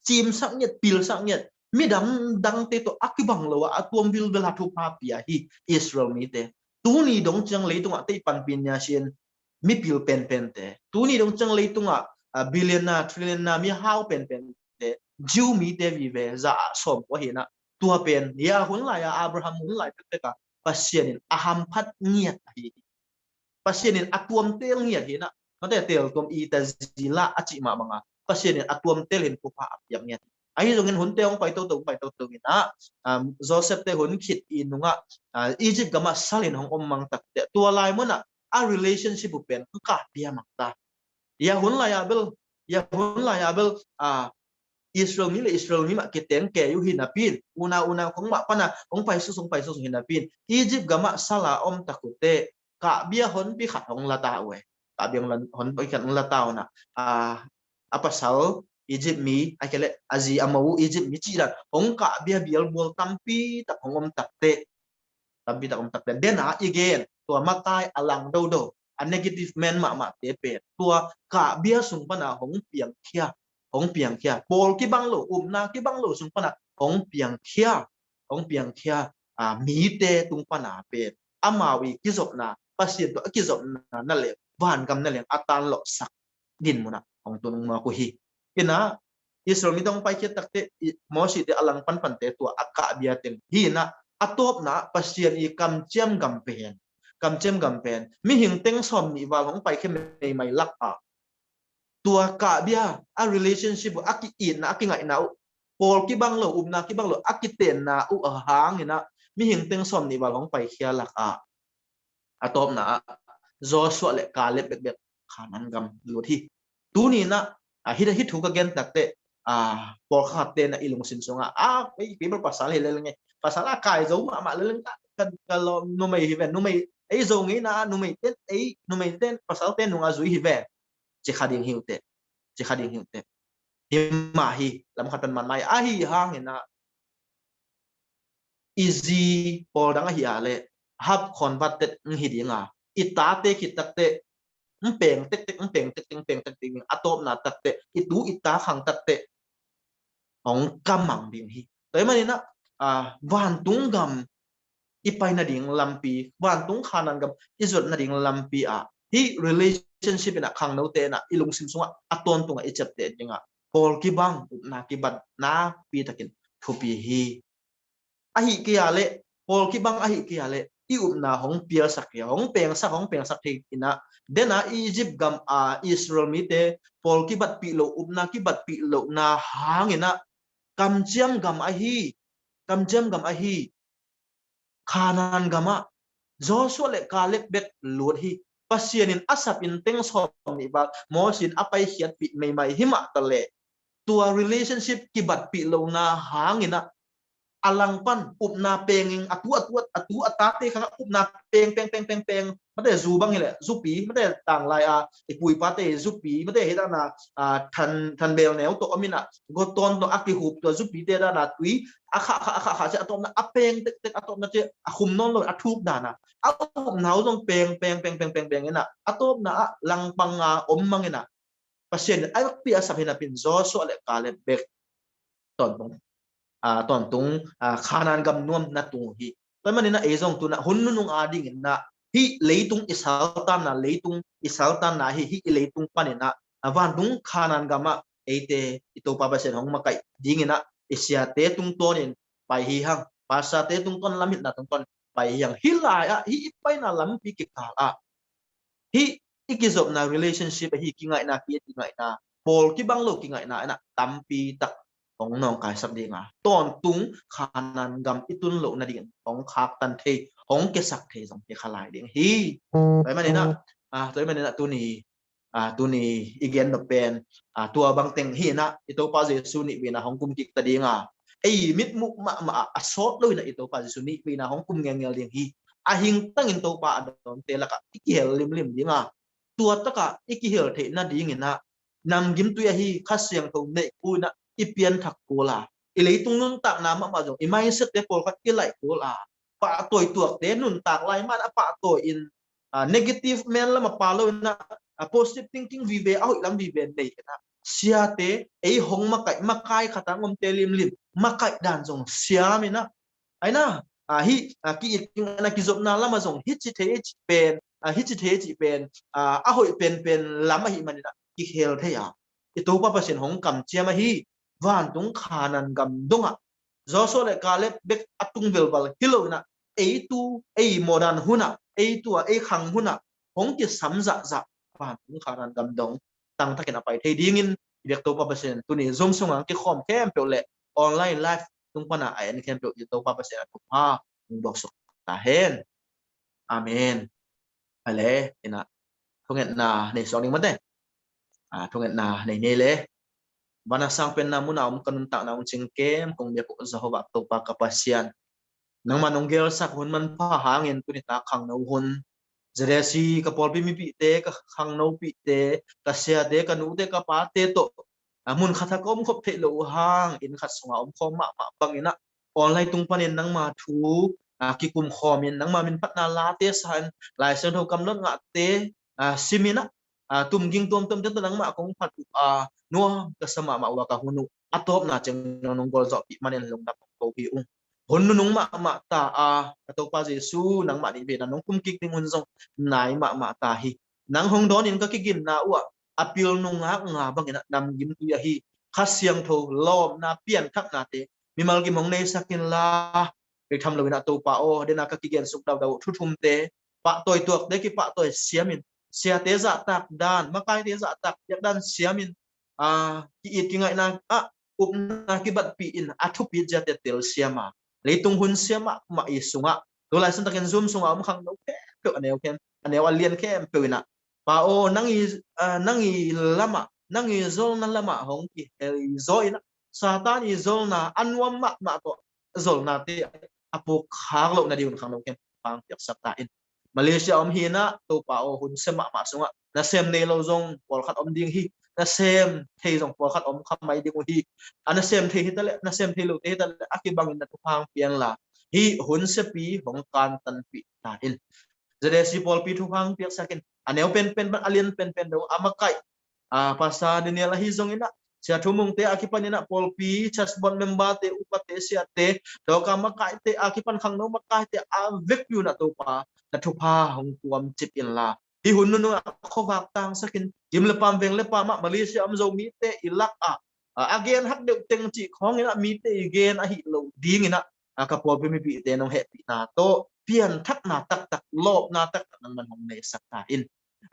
cimsak ngiat, pilsak ngiat, midang dangte tawh a kibang lo a, a tuam vilvel a thupha pia hi Israel mite. Tuni dong ciang leitungah tei panpih nia sin mipil penpente, tuni dong ciang leitungah, a, billionaire, trillionaire, mihau penpente, Jew mite vive za ah sawm kua hi in ah, tua pen, ya, hun lai a, Abraham hun lai pekpek a Pasian in a hamphat ngiat ahi hi. Pasian in a tuamtel ngiat hi in ah, mate, tel tuam i ta zila a cih mah banga Pasian in a tuamtel in thupha a piak ngiat hi. Ahi zongin hunte hong pai toto, hong pai toto in ah, um, Joseph te hun khit i nungah, a, Egypt gamah sal in hong om mang takte, tua lai munah a relationship uh pen hong kah pia mang ta. Ya hun lai a bel, ya hun lai a bel, a, Israel mi le Israel mi mah kiteng kei uh hi napi in, unau unau khong mah pana hong pai suksuk, hong pai suksuk hi napi in, Egypt gamah sal a om tak uh teh, kahbia honpi khat hong la ta uh e. Kahbia hon, honpi khat hong la ta uh in ah, a, a pasal Egypt mi, a kia le a zi a mo uh Egypt mi cih dan hong kahbia bialbual tampi tak hong om takte, tampi tak om takte, den a i gen, tua makai a lang dodo, a negative man mahmahte pen tua kahbia sung pana hong piangkhia, hong piangkhia, pawl kibang lo, upna kibang lo sung pana hong piangkhia, hong piangkhia, a, mite tung pana pen amau i kizopna, Pasian tawh a kizopna na leng, vangam na leng a tanlawhsak dinmun ah hong tun hong muak uh hi. In ah Israel mite hong paikhiat takte, i, Mosi te a lang panpante tua a kahbia teng hi in ah, a tawpna ah Pasian i kamciam gam pen, kamciam gam pen mihing teng sawm nih val hong paikhia meimai lak a, Tua kahbia a relationship uh, a ki-itna, a kingaihna uh, pawl kibang lo, upna kibang lo, a kitenna uh a hangin ah mihing teng sawm nih val hong paikhia lakah a tawpna ah Joshua le Caleb bekbek Khanaan gam lut hi. Tuni in ah, ah, hih, hih thu ka gen takteh, ah, pawlkhat ten ah i lungsim sungah, ah, ei, kei bel pasal hi lel nge, pasal a kai zo mahmah lel nge, ka, ka lawm numei hi ve, numei, ei Zo ngeina ah numei ten, ei numei ten pasal ten nung a zui hi ve, ci kha ding hi uh teh, ci kha ding hi uh teh. Hi mah hi, lam khat pan man mai ahi hangin ah, i zi pawl dang ahi a leh hap khawnvat tet hi ding a, i tate khit takteh, peng tektek, peng tektek, peng tektek ding, a tawpna takteh, i tu i ta khang takteh hong kamang ding hi. Tua ahih manin ah, ah, vantung gam i pai nading lampi, vantung Khanaan gam i zuat nading lampi ah, hih relationship in ah khangnote in ah i lungsim sungah a tawntungah i ciapteh dingah pawl kibang, upna kibat nakpi takin thupi hi. Ahih kei a leh, pawl kibang ahih kei a leh, i upna hong pialsak hi, hong pengsak, hong pengsak hi in ah, den a Egypt gam a Israel mite pawl kibatpih lo, upna kibatpih lohna hangin ah kamciam gam ahi, kamciam gam ahi Khanaan gamah Joshua le Caleb bek lut hi. Pasian in a sap in teng sawm nih val Moses in a paikhiatpih meimai hi mah ta leh, tua relationship kibatpih lohna hangin ah a langpan upna peng in, a tu, a tu, a tu, a tate khang ah upna peng, peng, peng, peng, peng. Mate zu bang hi leh zupi, mate tanglai a i pu i pate zupi, mate hi dan a, ah, than, thanbel neu tawh om in ah, gotawn tawh a kihup tua zupite dan a tui a khah, khah, khah, khah ciang a tawpna a peng tektek, a tawpna ciang a khum nawn lo a thuk dan a, a upna uh zong peng, peng, peng, peng, peng, peng in ah, a tawpna ah langpang a om mang in ah, Pasian in a piak a sap hi napi in Joshua le Caleb bek tawntung, ah, tawntung, ah, Khanaan gam nuam na tung uh hi. Tua ahih manin ah ei zong tu in ah hun nunung a dingin ah hih leitung i saltanna, leitung i saltanna hi, hih i leitung panin ah, ah, vantung Khanaan gamah eite i Topa Pasian hong makaih dingin ah i siate tungtawnin pai hi hang, pastorte tungtawn, lamhitna tungtawn pai hi hang. Hih lai ah, hih i paina lampi kikal ah hih i kizopna relationship ahi, kingaihna, ki-et kingaihna, pawl kibang lo kingaihna in ah tampi tak hong nawngkaisak ding a, tawntung Khanaan gam i tun loh nadingin hong khaktan thei, hong kiasak thei zong hi kha lai ding hi. Tua ahih manin ah, ah, tua ahih manin ah tuni, ah, tuni i gen nop pen, ah, tua bang teng hi in ah, i Topa Jesu nihveina hong kum kik ta ding a, ei mitmuh mahmah ah a sawt lo in ah i Topa Jesu nihveina hong kum ngelngel ding hi. A hingtangin Topa a dawnte lakah i kihel limlim ding a, tua takah i kihel theih nadingin ah namgimtui ahi Kha Siangtho neih kul in ah i pianthak kul a, i leitung nuntakna mahmah zong i mindset te pawlkhat i laih kul a, pahtawi tuakte nuntak lai man a pahtawi in, ah, negative man lam a pha lo in ah, ah, positive thinking vive, a hoih lam vive nei in ah, siate ei hong makaih, makai khat a ngomte limlim makaih dan zong siam in ah, ai na, ah, hih, ah, ki-it, ah, kizopna lam a zong hici thei hici pen, ah, hici thei hici pen, ah, a hoih penpen lam ahih manin ah kikhel thei a, i Topa Pasian hong kamciam ahi vantung Khanaan gam dongah Joshua le Caleb bek a tung velval hi lo in ah, ei tu, ei modern hun ah, ei tu a, ei khang hun ah hong kisam zahzah vantung Khanaan gam dong tangtakin a pai thei dingin i biak Topa Pasian tuni Zoom sungah kikhawm khempeuh le online live tung pan a a en khempeuh i Topa Pasian a thupha hong buaksuk ta hen. Amen. Hale, in ah thungetna nei suak ding mate. Ah, thungetna nei nei le. Van a sang penna mun a om, ka nuntakna hong cing kem kong biak uh Jehovah Topa ka Pasian, nangman hong gelsak hun manpha hangin tuni tak khangno hun, ZAC ka pawlpi mipihte, ka khangnopihte, ka siate, ka nute, ka pate tawh, ah, mun khat ah ka om khop theih loh uh hang, inn khat sungah om khawm mahmah bangin ah online tung panin nangma thu, ah, kikum khawmin, nangma min phatna late sa in, Lai Siangtho kamdawt ngahte, ah, simin ah, ah, tumging tuamtuamte tawh nangmah kong phat uh a, nuam ka sa mahmah uh a, ka hun uh a tawpna ciang nong gualzawhpih manin lungdam kong ko hi ung. Hun nunung mahmah ta a, ka Topa Jesu, nangmah nihveina nong kum kik ding hun zong nai mahmah ta hi. Nang hong dawnin ka kiginna uh ah a pil nungak nga bangin ah namgimtui ahi Kha Siangtho lawmna pianthaknate mimal gim hong neisak inla, rik tham loin ah Topa aw, den a ka kigen suk daudau uh thu thumte, pahtawi tuakte kipahtawi siamin, siate zahtak dan, makaite zahtak piak dan siamin, a, ki-it kingaihna ah upna kibatpih in a thupit ziate telsiam a, leitung hun siam mahmah i sungah, tu lai santakin Zoom sungah om khangno khempeuh, a neu khem, a neu a lian khempeuh inah, Pa aw, nang i, a, nang i lamah, nang i zolna lamah hong kihel i zaw inah, Satan i zolna a nuam mahmah tawh zolnate a pukkhak loh nadingun khangno khem pang piaksak ta in. Malaysia om hinah, Topa aw, hun sem mahmah sungah nasem nei lo zong pawlkhat om ding hi. Nasem thei zong pawlkhat om kha mai ding uh hi. A nasem thei hitaleh, nasem thei lote hitaleh, a kibangin na thupha hong pia inla, hih hun siapi hong kantanpih ta in. Z A C pawlpi thupha hong piaksak in. A neu penpen pan a lian penpen dong a makaih, a, Pastor Daniel ahi zongin ah, Sia Thu Mungte a kipanin ah pawlpi, church board member-te, upate, siate, dawka makaite a kipan khangno makaite a vekpi un ah Topa na thupha hong tuamcip inla, hih hun nunung ah khuavak tangsakin, gim le pam, veng le pam ah Malaysia om Zomite i lakah, a, a gen hak deuh teng cih khawngin ah mite i gen ahi lo dingin ah, a, ka pawlpi mipihte nong hehpihna tawh pianthakna taktak, lawpna taktak nangman hong neisak ta in.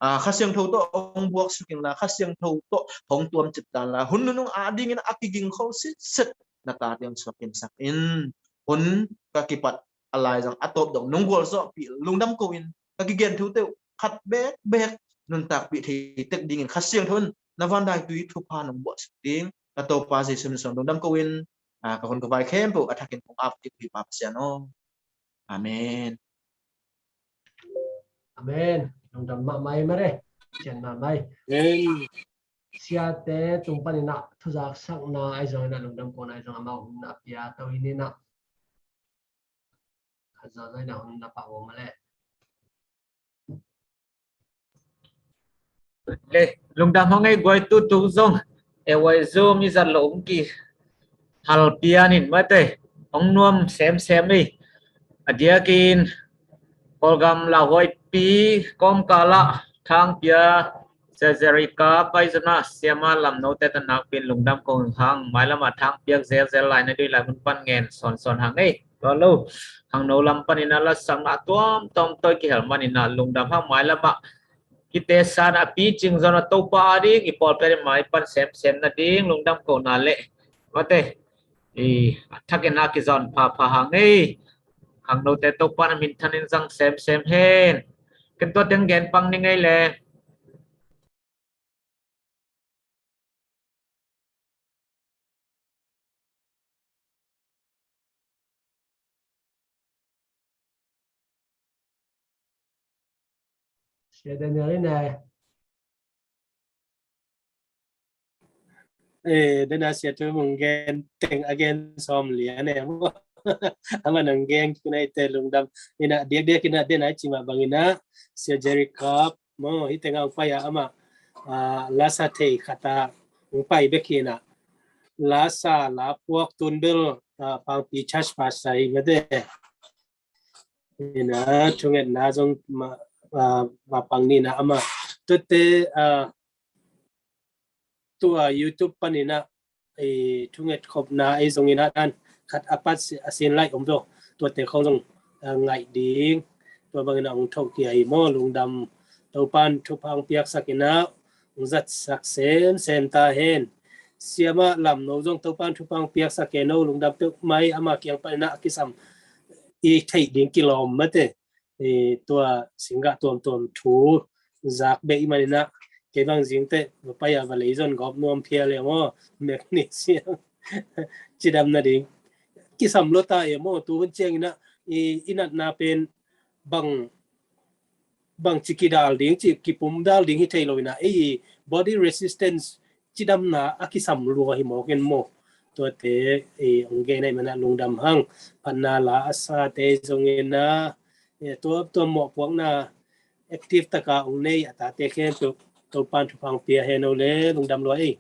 A, Kha Siangtho tawh hong buaksuk inla, Kha Siangtho tawh hong tuamcip ta inla, hun nunung adingin a kigingkhol sitset na tate hong suakgimsak in. Hun ka kipat a laizang a tawp dong nong gualzawhpih lungdam ko in, ka kigen thute uh khat bekbek nuntakpih thei tek dingin Kha Siangtho in na vandaitui thupha nong buahsak ding, ka Topa Jesu min suang lungdam ko in, a, ka hun ka vai khempeuh a thakin kong ap ding uh hi Pa Pasian aw. Amen. Amen. Lungdam mahmah ei, mare. Cian mahmah ei. Amen. Siate tung panin ah thuzaksakna ahi zongin ah, lungdam kona ahi zong amau hun a pia to hi ni nah. Khat zawzaw in ah hun na pah uh mah leh. Le, lungdam hang ei, guai tu tung zong. E wai Zoom i zat lo um ki hal pian in mate, hong nuam semsem ei. A diakin Kawlgam lauhuaipi kawmkal ah thangpia Sia Jerry Kap, Arizona siama lam note tan nakpin lungdam kong hang, mailam ah thangpiak zelzel lai na dui lai hun pan ngen sawnsawn hang ei. Tua lo, khangno lam panin ah lasakna tuamtuam tawh kihel manin ah lungdam hang, mailam ah kitesan a picing zon a Topa ading i pawlpi ading mai pan semsem nading lungdam kona le mate, i a thakin a kizon phapha hang ei. Khangnote Topa na minthanin zang semsem hen. Ken tua teng gen pang ning ei le. Sia Daniel in ai. Eh, dena Sia Thu Mung gen teng a gen sawm lian e maw. Ama nang gen kik nai te lungdam. Ina diakdiak ina dena i cima bang ina Sia Jerry Kap maw, hi teng a hong pai a ama, ah, lasa thei khat a hong pai bek hi ina. Lasa la puak tun bel, ah, pangpi church pastor hi mate. Ina thungetna zong ma, ah, ma pang ni ina ama. Tuate, ah, tua YouTube pan ina, eh, thunget khopna ei zong ina dan khat a pat si, a sin lai om zo. Tuate khong zong, ah, ngaih ding. Tua bang ina hong thok kia hi maw, lungdam. Topan thupha hong piaksak ina hong zatsak semsem ta hen. Siama lam no zong Topan thupha hong piaksak e no, lungdam peuh mai, ama kiang pan ina a kisam i theih ding kilawm mate. Eh, tua singgah tuamtuam thu zak beh i man ina, kei bang zingte va pai a va lei zon gawp nuam phial e maw, magnesium cidam nading. Kisam lo ta e maw, tu hun ciang ina, i, i natna pen bang, bang ci kidal ding, ci kipum dal ding hi thei lo ina, ei body resistance cidamna a kisam lua hi mawk in maw. Tuate, ei, hong gen ai mana lungdam hang, phatna la a sate zong ina, ei, tua, tua mawhpuakna active taka hong nei a tate khempeuh Topan thupha hong pia hen o le, lungdam lua ei.